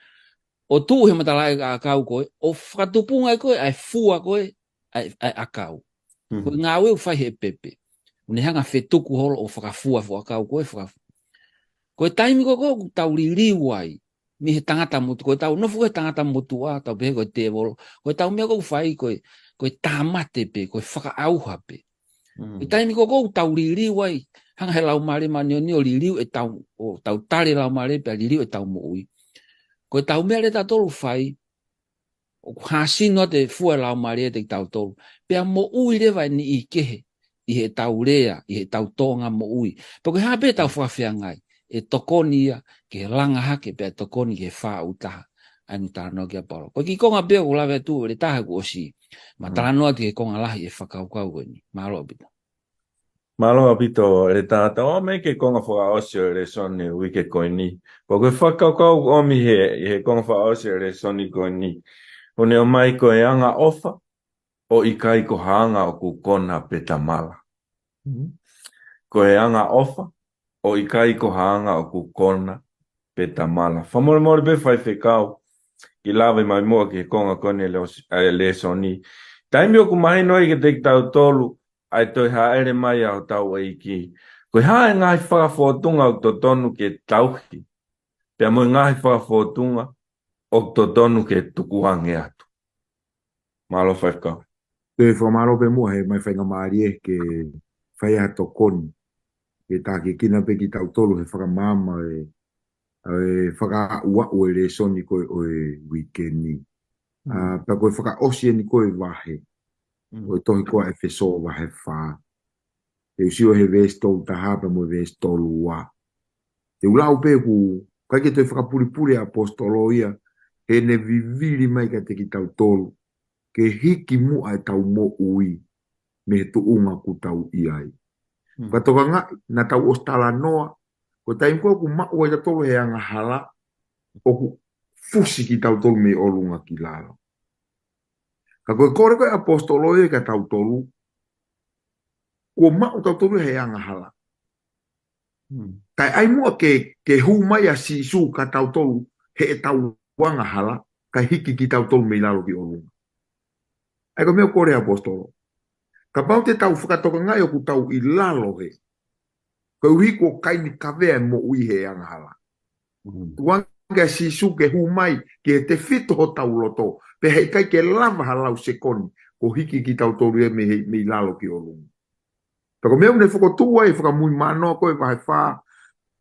ʻo tuʻu he matalaʻiʻakau ko ē, ʻo fakatupunga ai ko ē ʻa e fua ko ē ʻa e, ʻa e ʻakau. Ko e ngāue ʻoku fai he pēpē. ʻOku ne hanga ʻo fetuku holo ʻo fakafua e fuʻu ʻakau ko ē, fakafua. Ko e taimi ko ē ʻoku tau liliu ai mei he tangata motuʻa, ko ʻetau nofo ko ē he tangata motuʻa, tau pehē ko e tēvolo, ko ʻetau meʻa ko ē ʻoku fai ko e, ko e tāmate pē, ko e fakaʻauha pē. Ko e taimi ko ē ʻoku tau liliu ai, hanga ʻe he Laumālie Māʻoniʻoni ʻo liliu ʻetau, ʻo tau tali e Laumālie pea liliu ʻetau moʻui. Ko ʻetau meʻa leva ʻe taha ʻoku fai, ʻoku hāsino atu e fua e Laumālie ʻiate kitautolu. Pea moʻui leva e niʻihi kehe ʻi heʻetau lea, ʻi heʻetau tōʻonga moʻui. Pea ko e hā pē ʻetau fakafeangai, ʻe tokoni ia ki he langa hake pea tokoni ki he fāʻūtaha. ʻA ia ʻoku talanoa ki ai ʻa Paula. Ko e kiʻi konga pē ʻoku lave atu ʻEletā he kuo ʻosi. Ma talanoa atu ki he konga lahi e fakakaukau ko eni. Mālō ʻaupito. Mālō ʻaupito ʻEletā, tau ō mai ki he konga fakaʻosi ʻo e lēsoni ʻo e uike ko eni. Pea ko e fakakaukau ʻoku ʻomi he, he konga fakaʻosi ʻo e lēsoni ko eni, ʻoku ne ʻomai ko e angaʻofa ʻo ʻikai ko ha anga ʻoku kona pe tamala. Ko e angaʻofa ʻo ʻikai ko ha anga ʻoku kona pe tamala. Fakamolemole pē Faifekau, ke lave mai muʻa ki he konga ko eni e lēsoni. Taimi ʻoku mahino ai kiate kitautolu ʻa e toe hāʻele mai ʻa hotau ʻEiki, ko e hā e ngaahi fakafōtunga ʻoku totonu ke tauhi, pea mo e ngaahi fakafōtunga ʻoku totonu ke tukuange atu? Mālō Faifekau. Toe fakamālō pē muʻa he ʻomai faingamālie ke fai ha tokoni. ke tākiekina pē kitautolu he fakamaama e, e fakaaʻuaʻu e lēsoni ko ē ʻo e uike ni. ʻA, pea ko e fakaʻosi eni ko ē vahe ʻo e tohi ko ē ʻa ʻEfesō vahe fā. Te u sio he veesi tolu taha pea mo e veesi tolu ua. Te u lau pē ʻoku ʻikai ke toe fakapulipuli ʻa e ʻaposetolo ia, heʻene vivili mai kiate kitautolu ke hiki muʻa ʻetau moʻui mei he tuʻunga ʻoku tau ʻi ai. Ka tokangaʻi, naʻa tau ʻosi talanoa, ko e taimi ko ē ʻoku maʻu ai tautolu he angahala, ʻoku fusi kitautolu mei ʻolunga ki lalo. Ka ko e kole ko ē ʻa e ʻaposetolo ia kia tautolu, kuo maʻu tautolu he angahala. Kae ʻai muʻa ke, ke hū mai ʻa Sīsū kia tautolu heʻetau angahala, kae hiki kitautolu mei lalo ki ʻolunga. ʻA ia ko e meʻa ʻoku kole ʻa e ʻaposetolo. Kapau te tau fakatokangaʻi ʻoku tau ʻi lalo he, koeʻuhi kuo kaini kavea e moʻui he angahala. Tuku ange ʻa Sīsū ke hū mai ki he tefito hotau loto, pea heʻikai ke lava ha lau sekoni kuo hiki kitautolu ia mei he, mei lalo ki ʻolunga. Pea ko e meʻa ʻoku ne fokotuʻu ai e Fakamuimui Māʻoniʻoni ko ē vahe fā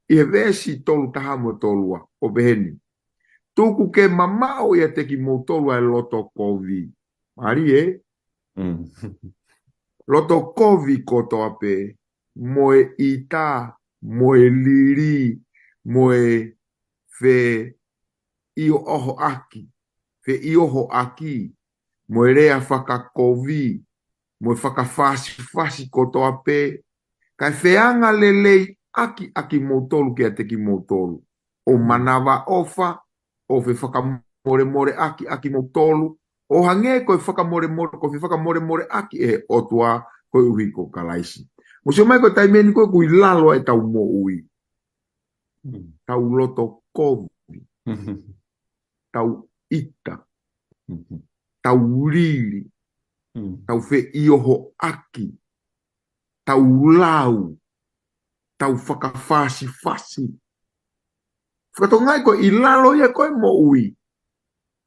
ʻi he veesi tolu taha mo e tolu ua, ʻo pehē ni: Tuku ke mamaʻo ʻiate kimoutolu ʻa e loto kovi. Mālie ē? Loto kovi kotoa pē, mo e ʻita, mo e lili, mo e feʻiohoʻaki, feʻiohoʻaki, mo e lea fakakovi, mo e fakafasifasi kotoa pē, kae feangalelei ʻaki ʻa kimoutolu kiate kimoutolu, ʻo manavaʻofa, ʻo fefakamolemoleʻaki ʻa kimoutolu, ʻo hangē ko e fakamolemole, ko e fefakamolemoleʻaki ʻe he ʻOtua koeʻuhi ko Kalaisi. Mou sio mai ko e taimi eni ko ē ʻoku ʻi lalo ai ʻetau moʻui. Tau loto kovi, tau ʻita, tau lili, tau feʻiohoʻaki, tau lau, tau fakafasifasi. Fakatokangaʻi ko e ʻi lalo ia ko ē moʻui.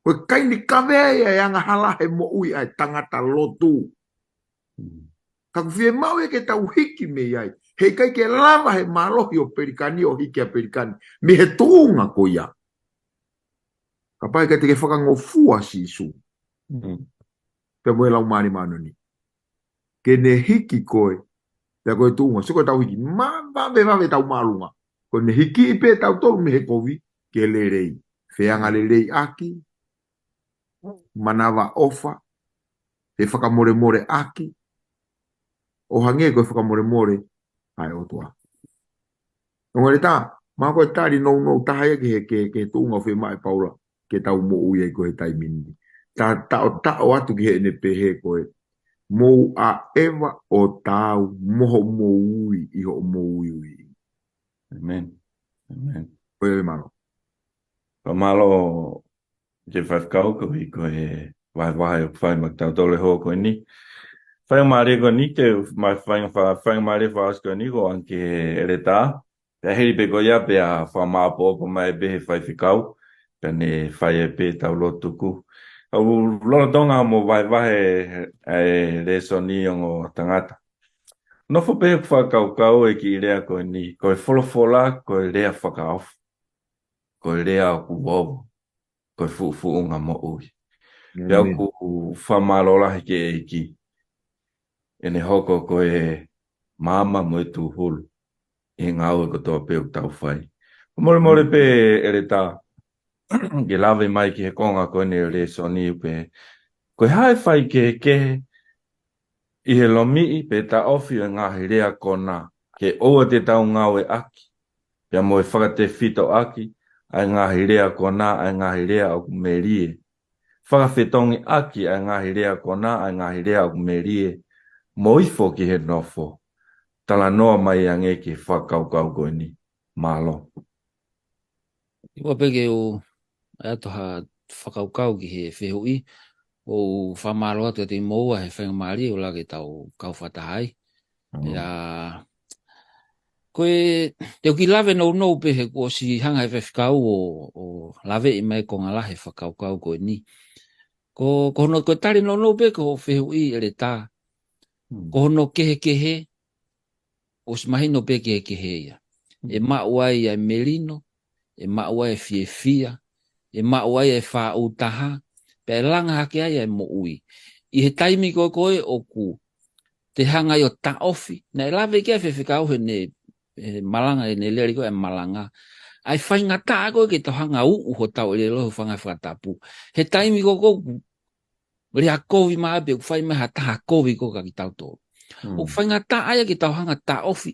Ko e kaini kavea ia e angahala he moʻui ʻa e tangata lotu. Ka ʻoku fiemaʻu ia ke tau hiki mei ai. Heʻikai ke lava he mālohi ʻo Pelikani ʻo hiki ʻa Pelikani mei he tuʻunga ko ia. Kapau ʻe ʻikai te ke fakangofua Sīsū pea mo e Laumālie Māʻoniʻoni ke ne hiki koe, pea ko e tuʻunga, sio ko e tau hiki, ma, vave, vave tau māʻolunga. Ko ʻene hiki pē tautolu mei he kovi ki he lelei. Feangalelei ʻaki, manavaʻofa, fefakamolemoleʻaki, ʻo hangē ko e fakamolemole ʻa e ʻOtua. Ongo ʻEletā, mahalo ko e tali nounou taha ia ki he, ki he, ki he tuʻunga ʻoku fiemaʻu ʻe Paula ke tau moʻui ai ko ē he taimi ni. Ta, taʻotaʻo atu ki heʻene pehē ko ē, mou ʻaʻeva ʻo taau mo hoʻomou ui ʻi hoʻomou uiuiʻi. ʻĒmeni. ʻĒmeni. Ko ia, mālō. Fakamālō ki he faifekau koeʻuhi ko e vahevahe ʻoku fai maʻa kitautolu he houa ko eni. Faingamālie ko eni, ke u, ma, fainga fa, faingamālie fakaʻosi ko eni, ko e ʻoange ki he ʻEletā. Pea hili pē ko ia pea fakamāʻopoʻopo mai pē he faifekau, pea ne fai ai pē ʻetau lotu tuku. ʻOku lolotonga mo vahevahe e lēsoni ongo tangata. Nofo pē ʻeku fakakaukau ʻi he kiʻi lea ko eni, ko e folofola, ko e lea fakaofo, ko e lea ʻoku vovo, ko e fuʻufuʻunga moʻui. Pea ʻoku ou fakamālō lahi ki he ʻEiki ʻene hoko ko e maama mo e tūhulu ʻi he ngāue kotoa pē ʻoku tau fai. Fakamolemole pē ʻEletā, ke lave mai ki he konga ko eni ʻo e lēsoni pē, ko e hā e faikehekehe ʻi he lomiʻi pe taʻofi ʻo e ngaahi lea konā, ke ʻoua te tau ngāueʻaki, pea mo e fakatefitoʻaki ʻa e ngaahi lea konā, ʻa e ngaahi lea ʻoku melie. Fakafetongiʻaki ʻa e ngaahi lea konā, ʻa e ngaahi lea ʻoku melie, mo ifo ki he nofo. Talanoa mai ange ki he fakakaukau ko eni. Mālō. ʻIo pē ke u ʻai atu ha fakakaukau ki he fehuʻi, ʻoku ou fakamālō atu kiate kimoua he faingamālie ʻoku lava ke tau kau fakataha ai. ʻIo. Ko e, te u kiʻi lave nounou pē he kuo ʻosi hanga he faifekau ʻo, ʻo laveʻi mai e konga lahi e fakakaukau ko eni. Ko, ko hono, ko e tali nounou pē ki hoʻo fehuʻi ʻEletā. Ko hono kehekehe ʻosi mahino pē kehekehe ia. ʻE maʻu ai ʻa e melino, ʻe maʻu ai ʻa e fiefia, ʻe maʻu ai ʻa e faʻu taha, pea ʻe langa hake ai ʻa e moʻui. ʻI he taimi ko ē ko ē ʻoku te hanga ʻo taʻofi, naʻe lave ki ai e faifekau heʻene, he malanga, heʻene lele ko ē ʻa e malanga. ʻA e faingataʻa ko ē ke tau hanga ʻo uʻu hotau ʻelelo he fanga fakatapu. He taimi ko ē ʻoku lea kovi mai pē, ʻoku fai mai ha taha kovi ko ē kia kitautolu. ʻOku faingataʻa ia ke tau hanga ʻo taʻofi,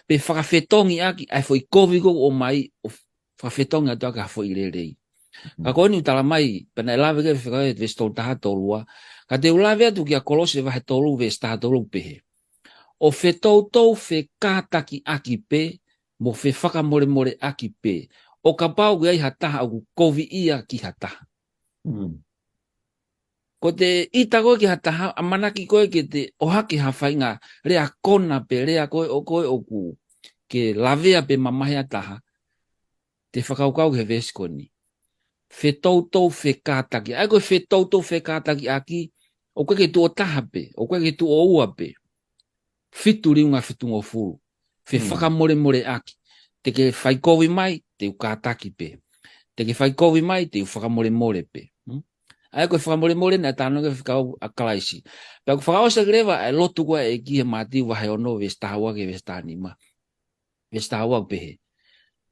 pe fakafetongi ʻaki ʻa e foʻi kovi ko ē ʻoku ʻomai, ʻo fakafetongi atu ʻaki ha foʻi lelei. Ka ko eni ʻoku tala mai, pea naʻe lave ki ai e faifekau he veesi tolu taha tolu ua, ka te u lave atu kia Kolose vahe tolu veesi taha tolu ʻoku pehē: ʻO fetoutou fekātakiʻaki pē, mo fefakamolemoleʻaki pē, ʻo kapau ʻoku ʻi ai ha taha ʻoku koviʻia ki ha taha. Ko ʻete ʻita ko ē ki ha taha, ʻamanaki ko ē ke te ʻohake ha faʻahinga lea kona pe lea ko ē ʻo, ko ē ʻoku ke lavea pe mamahi ha taha, te fakakaukau ki he veesi ko eni. Fetoutou fekātaki. ʻA ia ko e fetoutou fekātakiʻaki, ʻoku ʻikai ke tuʻo taha pē, ʻoku ʻikai ke tuʻo ua pē. Fitu liunga fitungofulu. Fefakamolemoleʻaki. Te ke fai kovi mai, te u kātaki pē. Te ke fai kovi mai, te u fakamolemole pē. Hmm? ʻA ia ko e fakamolemole naʻe talanoa ki ai e faifekau ʻa Kalaisi. Pea ʻoku fakaʻosi ʻaki leva ʻa e lotu ko ē ʻa e ʻEiki he Mātiu vahe ono veesi taha ua ki he veesi taha nima. Veesi taha ua ʻoku pehē: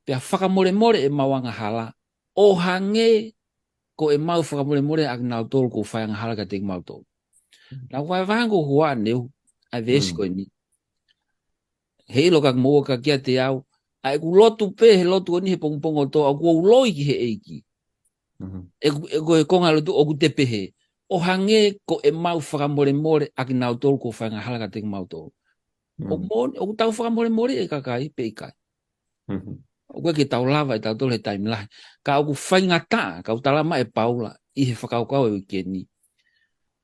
Pea fakamolemole ʻemau angahala, ʻo hangē ko ʻemau fakamolemole ʻakinautolu kuo fai angahala kiate kimautolu. Naʻa ku vahevahe ange ko e hā ʻa e ʻuhinga ʻa e veesi ko eni. Heiʻilo ka mou ō kia kiate au, ʻa ʻeku lotu pē he lotu ko eni he pongipongi kotoa, ʻoku ou loi ki he ʻEiki. ʻE, ʻe ko e konga lotu ʻoku te pehē, ʻo hangē ko ʻemau fakamolemole ʻakinautolu kuo fai angahala kiate kimautolu. ʻOku moʻoni, ʻoku tau fakamolemoleʻi e kakai pe ʻikai. ʻOku ʻikai ke tau lava ʻe tautolu he taimi lahi. Ka ʻoku faingataʻa, ka ʻoku tala mai ʻe Paula ʻi he fakakaukau e uike ni.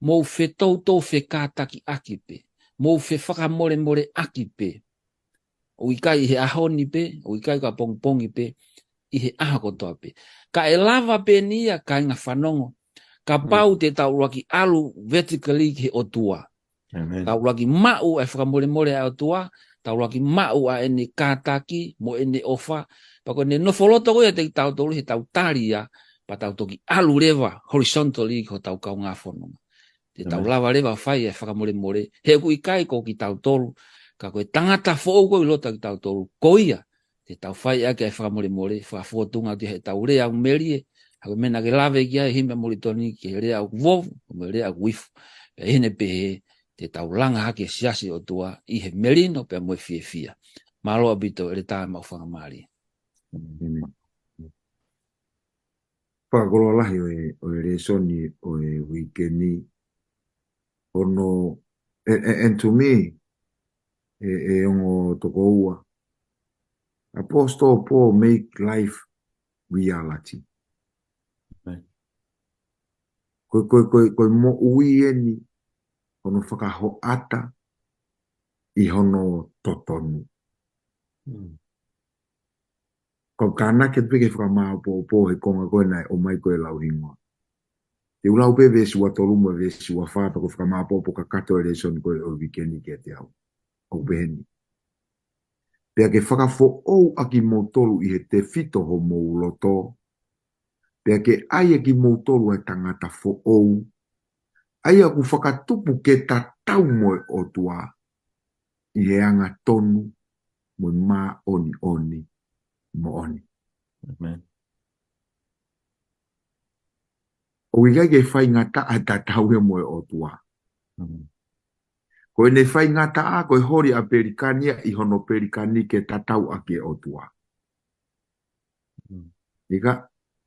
Mou fetoutou fekātakiʻaki pē. Mou fefakamolemoleʻaki pē. ʻOku ʻikai ʻi he ʻaho ni pē, ʻoku ʻikai ko e pongipongi pē, ʻi he ʻaho kotoa pē. Ka ʻe lava pē eni ia kāinga fanongo. Kapau te tau ʻuluaki ʻalu vertically ki he ʻOtua. Tau ʻuluaki maʻu e fakamolemole ʻa e ʻOtua, tau ʻuluaki maʻu ʻa ʻene kātaki mo ʻene ʻofa, pea ko ʻene nofo loto ko ia ʻiate kitautolu he tau tali ia, pea tau toki ʻalu leva horizontally ki hotau kaungā fononga. Te tau lava leva ʻo fai e fakamolemole, he ʻoku ʻikai ko kitautolu, ka ko e tangata foʻou ko ē ʻi loto ʻiate kitautolu, ko ia te tau fai ʻaki e fakamolemole, fakafōtunga atu he tau lea ʻoku melie, ha ko e meʻa naʻa ke lave ki ai Himi Molitoni, ki he lea ʻoku vovo, mo e lea ʻoku ifo. Pea ʻi heʻene pehē, te tau langa hake e siasi ʻo e ʻOtua ʻi he melino pea mo e fiefia. Mālō ʻaupito, ʻEletā, maʻu fakamālie. Fakakoloa lahi ʻo e, ʻo e lēsoni ʻo e uike ni. Ono, and, and, and to me, e, e ongo tokoua, Apostle Paul make life reality. Ko, ko, ko, ko e moʻui eni, hono fakahoʻata ʻi hono totonu. Kau tānaki atu pē ki he fakamāopoopo he konga ko ē naʻe ʻomai ko ē lau hingoa. Te u lau pē veesi ua tolu mo e veesi ua fā, pea ko e fakamāopoopo kakato e lēsoni ko ē ʻo e uike ni kiate au. ʻOku pehē ni: Pea ke fakafoʻou ʻa kimoutolu ʻi he tefito homou loto, pea ke ʻai ʻa kimoutolu ʻa e tangata foʻou, ʻa ia ʻoku fakatupu ke tatau mo e ʻOtua, ʻi he angatonu mo e māʻoniʻoni moʻoni. ʻOku ʻikai ke faingataʻa e tatau ia mo e ʻOtua. Ko ʻene faingataʻa, ko e holi ʻa Pelikani ia ʻi hono Pelikani ke tatau ʻaki e ʻOtua. ʻIkai,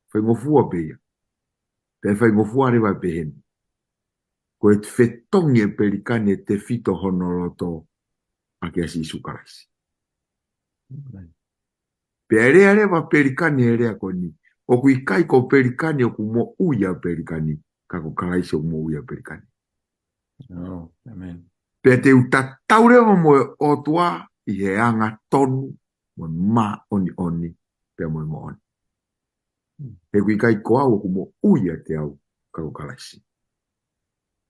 faingofua pē ia. Pea faingofua leva pehē ni. Ko e fetongi e Pelikani e tefito hono loto ʻaki ʻa Sīsū Kalaisi. Pea ʻe lea leva Pelikani he lea ko eni. ʻOku ʻikai ko Pelikani ʻoku moʻui ʻa Pelikani, ka ko Kalaisi ʻoku moʻui ʻa Pelikani. Pea te u tatau leva mo e ʻOtua ʻi he angatonu, mo e māʻoniʻoni, pea mo e moʻoni. He ʻoku ʻikai ko au ʻoku moʻui ʻiate au, ka ko Kalaisi.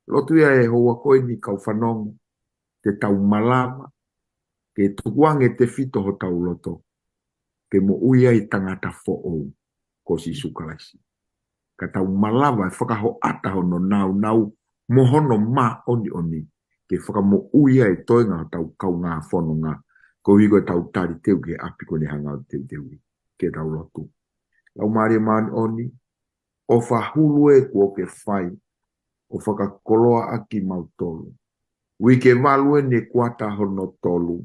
Lotu ia e houa ko eni kau fanongo, te tau malava ke tukuange tefito hotau loto, ke moʻui ai tangata foʻou ko Sīsū Kalaisi. Ka tau malava ʻe fakahoʻata hono nāunau mo hono māʻoniʻoni, ke fakamoʻui ai toenga hotau kaungā fononga, koeʻuhi ko ʻetau tali teu ki he ʻapi ko eni hanga ʻo teuteuʻi. Ke tau lotu. Laumālie Māʻoniʻoni, ʻofa hulu ē kuo ke fai, ʻo fakakoloa ʻaki kimautolu. Uike valu eni, kuata hono tolu.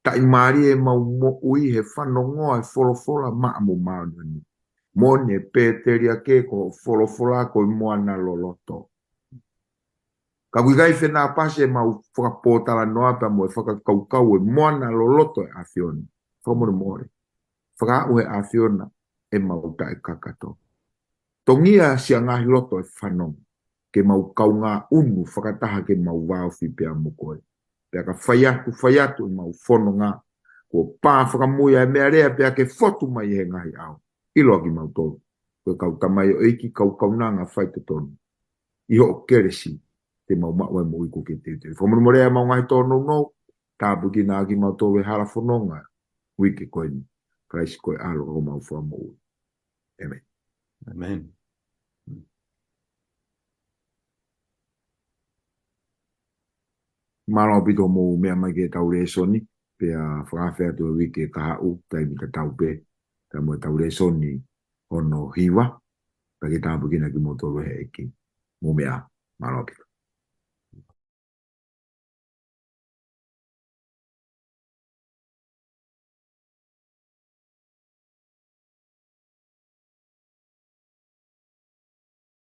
Taʻimālie ʻemau moʻui he fanongoa e folofola maʻa mo māʻoniʻoni. Moʻoni ʻe Pēteli ake ko hoʻo folofola ko e moana loloto. Ka ʻoku ʻikai fenāpasi ʻemau fakapōtalanoa pea mo e fakakaukau e moana loloto e ʻAfiona. Fakamolemole. Fakaaʻu he ʻAfiona ʻemau taʻekakato. Tongia siʻa ngaahi loto e fanongo, ke mau kaungā ʻunu fakataha ke mau vāofi pea mo koe. Pea ka fai atu, fai atu ʻemau fononga, kuo pā fakamui ʻa e meʻa lea pea ke fotu mai he ngaahi ʻao. ʻIloa kimautolu ko e kau tamaioʻeiki, kau kaunanga faitotonu ʻi hoʻo kelesi, te mau maʻu ai moʻui kuo ke teuteu. Fakamolemole ʻemau ngaahi tōnounou, tāpuekina ʻaki kimautolu he hala fononga uike ko eni. Kalaisi ko e ʻAlo ko homau Fakamoʻui. ʻĒmeni. ʻĒmeni. Mālō ʻaupito hoʻomou meʻa mai ki heʻetau lēsoni, pea fakaafe atu e uike kahaʻu, taimi tatau pē, pea mo ʻetau lēsoni hono hiva, pea ke tāpuekina kimoutolu ʻe he ʻEiki. Mou meʻa, mālō ʻaupito.